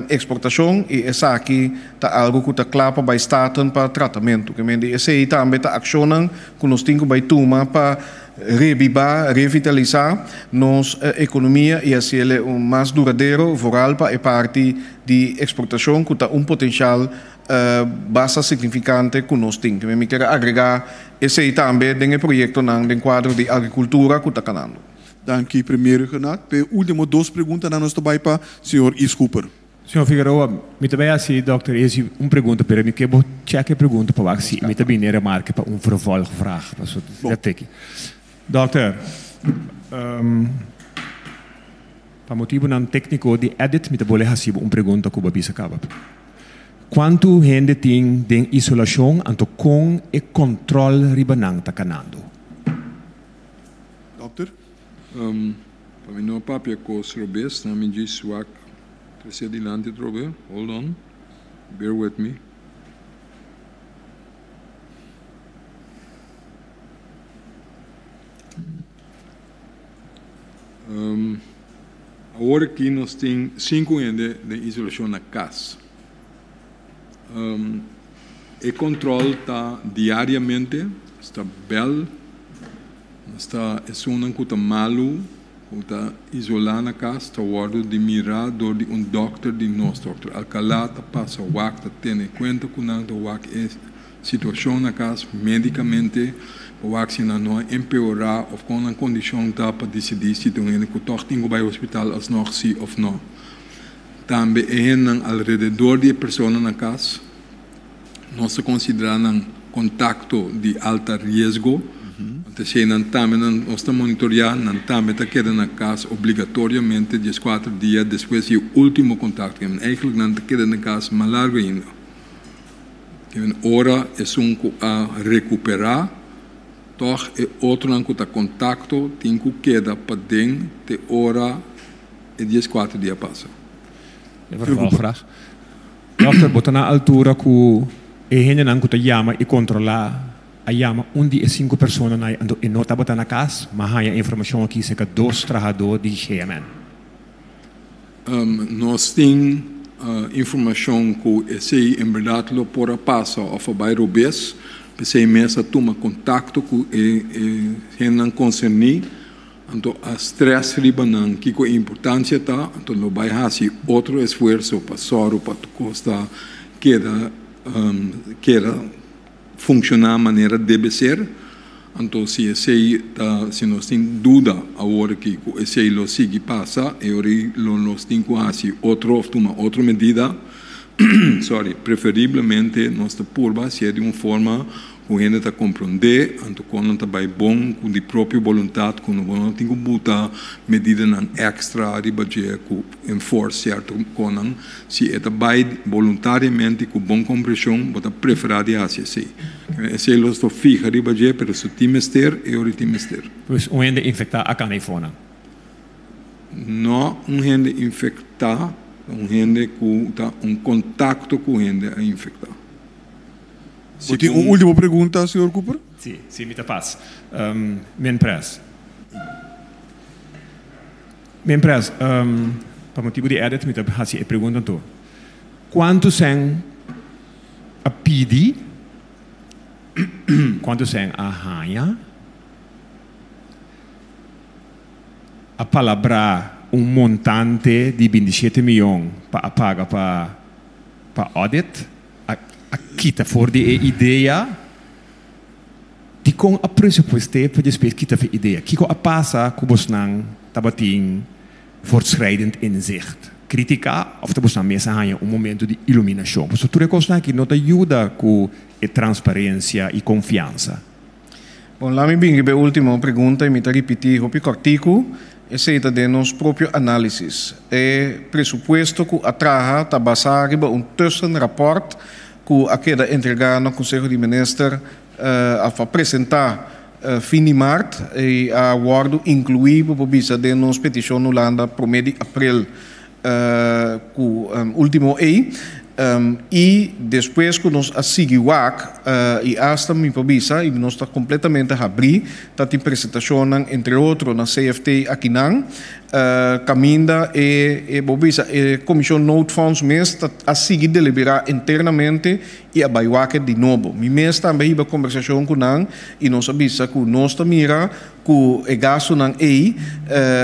eksportashon i esaki ta algu ku ta kla pa bai Staten pa tratamentu. Ke men di esei tambe ta akshonnan ku nos tin ku bai tuma pa rebibá, revitalisá nos ekonomia i hasiel un mas duradero vooral pa e parti di eksportashon ku ta un potenshal basta signifikante ku nos tin. Mi kier agregá esei tambe den e proyektonan den kuadro di agrikultura ku ta kanando. Danki Premier Rhuggenaath. P'e último dos preguntanan nos ta bai pa señor Yves Cooper. Señor Figueroa, mi ta bai hasi dòkter Ezi un pregunta, pero mi ke bo chèk e pregunta pa wak si mi ta bini remarke pa un vervolgvraag. Pasobra ta teki. Dòkter, pa motibunan tékniko di edit mi ta bole hasi bo un pregunta ku bo a bisa kaba. Kuantu hende tin den isolashon anto kon e kòntròl riba nan ta kanando? Dòkter. Pa mi no papia kos robes, nan mi djis wak trese dilanti atrobe. Hold on, bear with me. Awor aki nos tin sinku hende den isolashon na kas. E kòntròl ta diariamente, nos ta bèl, nos ta esunnan ku ta malu, ku ta isolá na kas ta wòrdu di mirá dor di un dòkter di nos. Dòkter Alcalá ta pasa wak, ta tene kuenta ku nan, ta wak e Situashon na kas médikamente pa wak si nan no a empeorá òf kon nan kondishon ta pa disidí si ta un hende ku tòg tin ku bai hospital asnòg sí òf nò. Tambe e hendenan alrededor di e persona na kas nos ta konsiderá nan kontakto di alta riesgo. Anto esei nan tambe nan nos ta monitoriá, nan tambe ta keda na kas obligatoriamente dieskuater dia despues di e último kontakto. Eigentlik nan ta keda na kas mas largu ainda. Den ora esun ku a rekuperá, tòg e otronan ku ta kontakto tin ku keda paden te ora e dieskuater dia pasa. E vervolgvraag. Dòkter, bo ta na altura ku e hendenan ku ta yama i kontrolá a yama un di e sinku personanan anto e no tabata na kas, ma haña e informashon aki serka dos trahadó di GMN. Nos tin informashon ku esei en bèrdat lo por a pasa òf a bai robes, p'esei mes a tuma kontakto ku e hendenan konserní, anto a strès riba nan kiko e importansia ta, anto lo bai hasi otro esfuerso pa sòru pa tur kos ta keda keda funciona manera debe ser, anto si esey ta, si nos tin duda awor aki cu esey lo sigui pasa, e ora ey lo nos tin cu haci otro of tuma otro medida, sorry, preferiblemente nos ta purba hacié di un forma cu hende ta comprende, anto con nan ta bay bon cu di propio boluntad cu no bo no tin cu buta medidanan extra riba dje cu enforce cierto conan. Si e ta bai boluntariamente ku bon kompreshon, bo ta preferá di hasi esei. Esei lo sto fiha riba dje, pero su tin mester, e ora tin mester. Pues un hende infektá a kana eifonan? No un hende infektá, ta un hende ku ta un kontakto ku hende a infektá. Bo tin un último pregunta, señor Cooper? Si, si mi ta pas. Minpres. Mientras, pa motibu di edit mi ta hasi e pregunta anto. Kuantu sèn a pidi, kuantu sèn a haña, a palabrá un montante di bintishete mion pa a paga pa pa audit, a a kita for di e idea? Dikon a presupuest'é pa despues kita fe idea? Kiko a pasa ku bosnan tabatin voortschrijdend inzicht? Kritiká òf ta bosnan mes a haña un momento di iluminashon? Pasobra tur e kosnan aki no ta yuda ku e transparensia i konfiansa. Bon, laat mi bin riba e último pregunta i mi ta ripití hopi kòrtiku, esei ta den nos propio análisis. E presupuesto ku a traha ta basá riba un tussenrapport ku a keda entregá na Konseho di Minister òf a presentá fin di mart i a wòrdu inkluí, bo por bisa, den nos petishon Hulanda promé di aprel ku último ei. I despues ku nos a sigui wak i asta mi por bisa i nos ta kompletamente habrí ta tin presentashonnan entre otro na CFT akinan kaminda e bo bisa e komishon noodfonds mes ta a sigui deliberá internamente i a bai wak di nobo. Mi mes tambe a hiba kombersashon ku nan i nos a bisa ku nos ta mira ku e gastunan ei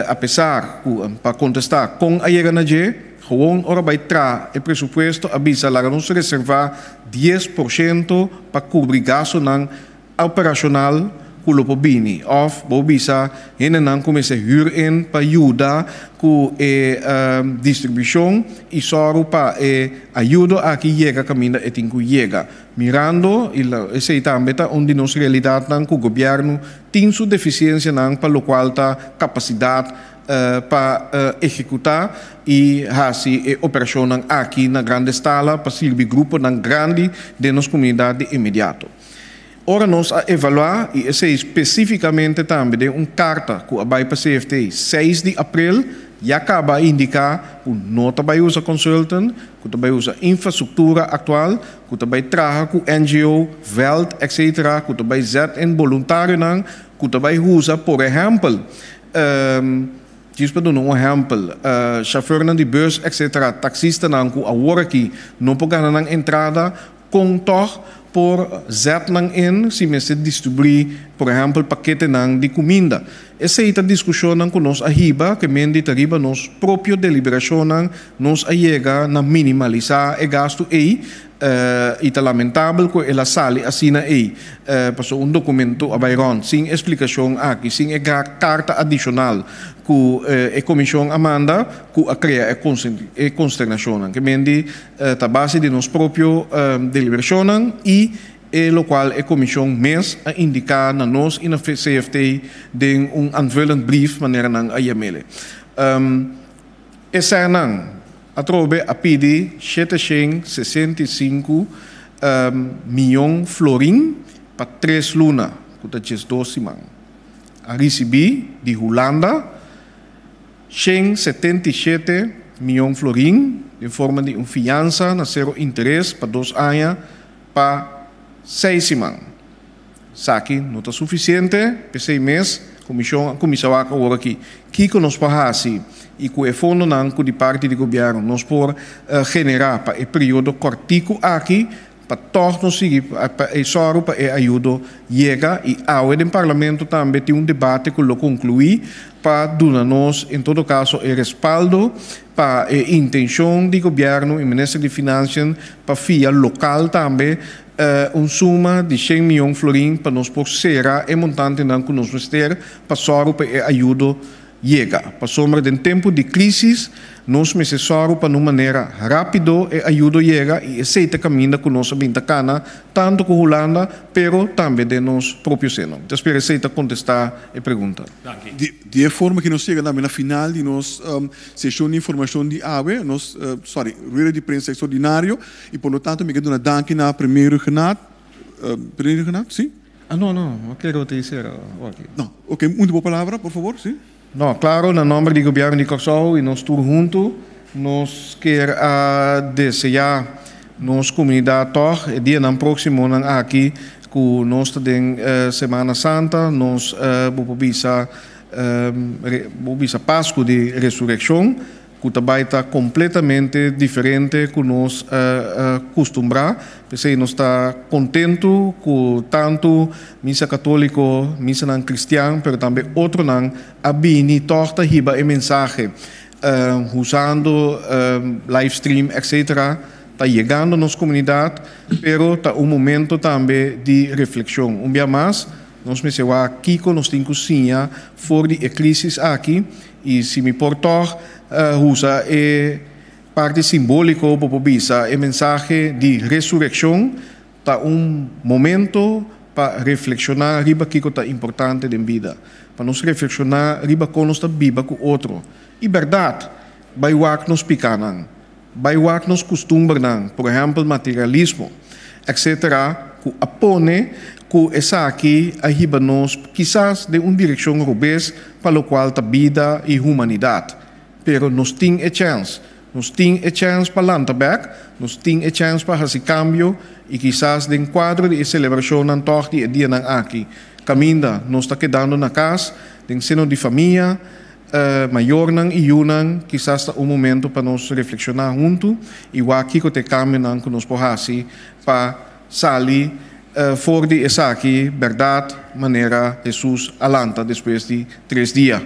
apesar ku pa kontestá kon a yega na dje, Gewoon ora bai tra e presupuesto a bisa laga nos reserva 10% pa kubri gastunan operashonal ku lo por bini òf bo bisa hendenan ku mester hür in pa yuda ku e distribushon i sòru pa e ayudo aki yega kaminda e tin ku yega. Mirando, i esei tambe ta un di nos realidatnan ku gobièrnu tin su defisiensianan pa lokual ta kapasidat pa ehekutá i hasi e operashonnan aki na grande stala pa sirbi gruponan grandi den nos komunidat di inmediato. Ora nos a evaluá, i esei spesífikamente tambe den un karta ku a bai pa CFT 6 di aprel, ya kaba a indiká ku no ta bai usa consultant, ku ta bai usa infrastruktura aktual, ku ta bai traha ku NGO, vèlt, etc. Ku ta bai zet in boluntarionan, ku ta bai usa por ehèmpel, djis pa duna un ehèmpel, shofèrnan di bùs, etc. Taksistanan ku awor aki no por gana nan entrada, kon tòg por zet nan in si mester distribuí, por ehèmpel, paketenan di kuminda. Esei ta diskushonnan ku nos a hiba, ke men di ta riba nos propio deliberashonnan nos a yega na minimalisá e gastu ei, i ta lamentabel ku el a sali asina ei, pasobra un dokumento a bai rònt sin e splikashon aki, sin e karta adishonal ku e komishon a manda ku a krea e konsternashonnan. Ke men di ta base di nos propio deliberashonnan i e lokual e komishon mes a indiká na nos i na CFT den un aanvullend brief manera nan a yam'ele. Eseinan atrobe a pidi 765 miyon florin pa 3 luna, ku ta 12 siman. A risibí di Hulanda 177 miyon florin den forma di un fiansa na sero interes pa 2 aña pa 6 siman. Esaki no ta sufisiente, p'esei mes Komishon a kuminsá wak awor aki kiko nos por hasi i ku e fondonan ku di parti di gobièrnu nos por generá pa e periodo kòrtiku aki pa tòg nos sigui pa e sòru pa e ayudo yega i awe den Parlamento tambe tin un debate ku lo konkluí pa duna nos en todo kaso e respaldo pa e intenshon di gobièrnu i Minister di Financiën pa fia lokal tambe un suma di 100 mion florin pa nos por sera e montantenan ku nos mester pa sòru pa e ayudo yega. Pasobra den tempu di krísis nos mester sòru pa na un manera rápido e ayudo yega i esei ta kaminda ku nos a bin ta kana tantu ku Hulanda pero tambe den nos propio seno. Mi ta spera esei ta kontestá e pregunta. Di e forma ki nos yega tambe na final di nos seshon di informashon di awe, nos, sorry, rueda di prensa ekstraordinario. Y por lo tanto mi ke duna danki na Premier Rhuggenaath, Premier Rhuggenaath, si? Ah, no, no, no kere otro hicera aki. No, ok, un ultimo palabra, por favor, si? No, claro, na nomber di Gobierno di Corsou y nos tur hunto, nos kier a desea nos comunidad toch e dianan proximonan aki cu nos ta den Semana Santa, nos bo por bisa, bo por bisa Pascu di Resureccion, ku ta bai ta kompletamente diferente ku nos a kustumbrá. P'esei nos ta kontentu ku tantu misa katóliko, misanan kristian, pero tambe otronan a bini tòg ta hiba e mensahe usando livestream etcetera ta yegando nos komunidat, pero ta un momento tambe di reflekshon. Un bia mas nos mester wak kiko nos tin ku siña for di e krísis aki. I si mi por tòg usa e parti simbóliko, bo por bisa e mensahe di resurekshon ta un momento pa. pa reflekshoná riba kiko ta importante den bida, pa nos reflekshoná riba kon nos ta biba ku otro. I bèrdat, bai wak nos pikánan, bai wak nos kustumbernan, por ehèmpel materialismo, etcétera, ku a pone ku esaki a hiba nos kisas den un direkshon robes pa lokual ta bida i humanidat. Pero nos tin e chèns. Nos tin e chèns pa lanta bèk, nos tin e chèns pa hasi kambio i kisas den kuadro di e selebrashonnan tòg di e dianan aki, kaminda nos ta kedando na kas, den seno di famia, mayornan i yunan, kisas ta un momento pa nos reflekshoná huntu i wak kiko ta e kambionan ku nos por hasi pa sali for di esaki bèrdat manera Hesus a lanta despues di tres dia.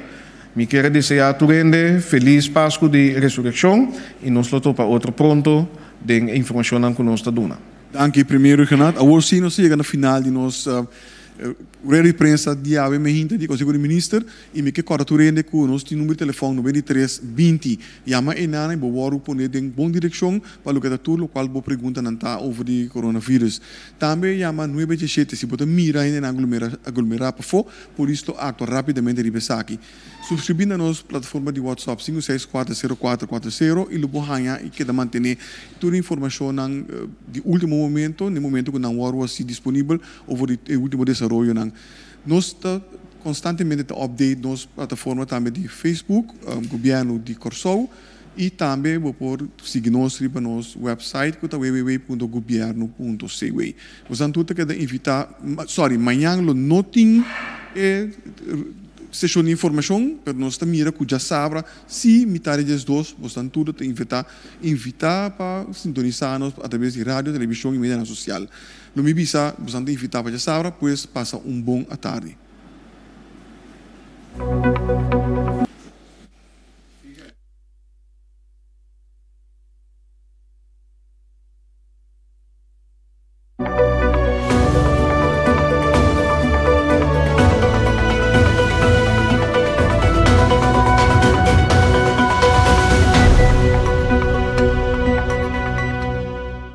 Mi kier a deseá tur hende felis Pasku di Resurekshon i nos lo topa otro pronto den e informashonnan ku nos ta duna. Danki Premier Rhuggenaath. Awor sí nos a yega na final di nos rueda di prensa di awe mehinta di Conseho di Minister i mi ke kòrda tur hende ku nos tin number di telefòn 93 20. Yama einan i bo wòrdu pone den bon direkshon pa loke ta tur lokual bo preguntanan ta over di coronavirus. Tambe yama nuebe diesshete si bo ta mira hendenan aglomerá pafó. Polis lo aktua rápidamente riba esaki. Suskribí na nos plataforma di WhatsApp 5640440 i lo bo haña i keda mantené tur e informashonnan di último momento na e momento ku nan wòrdu hasi disponibel over di e último desaroyonan. Nos ta konstantemente ta update nos plataforma tambe di Facebook, Gobièrnu di Kòrsou. I tambe bo por sigui nos riba nos website ku ta www.gobierno.cw. Bosan tur ta keda invitá, sorry, mañan lo no tin e seshon di informashon, pero nos ta mira ku djasabra si mitad di diesdos bosan tur ta invitá invitá pa sintonisá nos atraves di radio, televishon i medianan sosial. Lo mi bisa bosan ta invitá pa djasabra, pues pasa un bon atardi.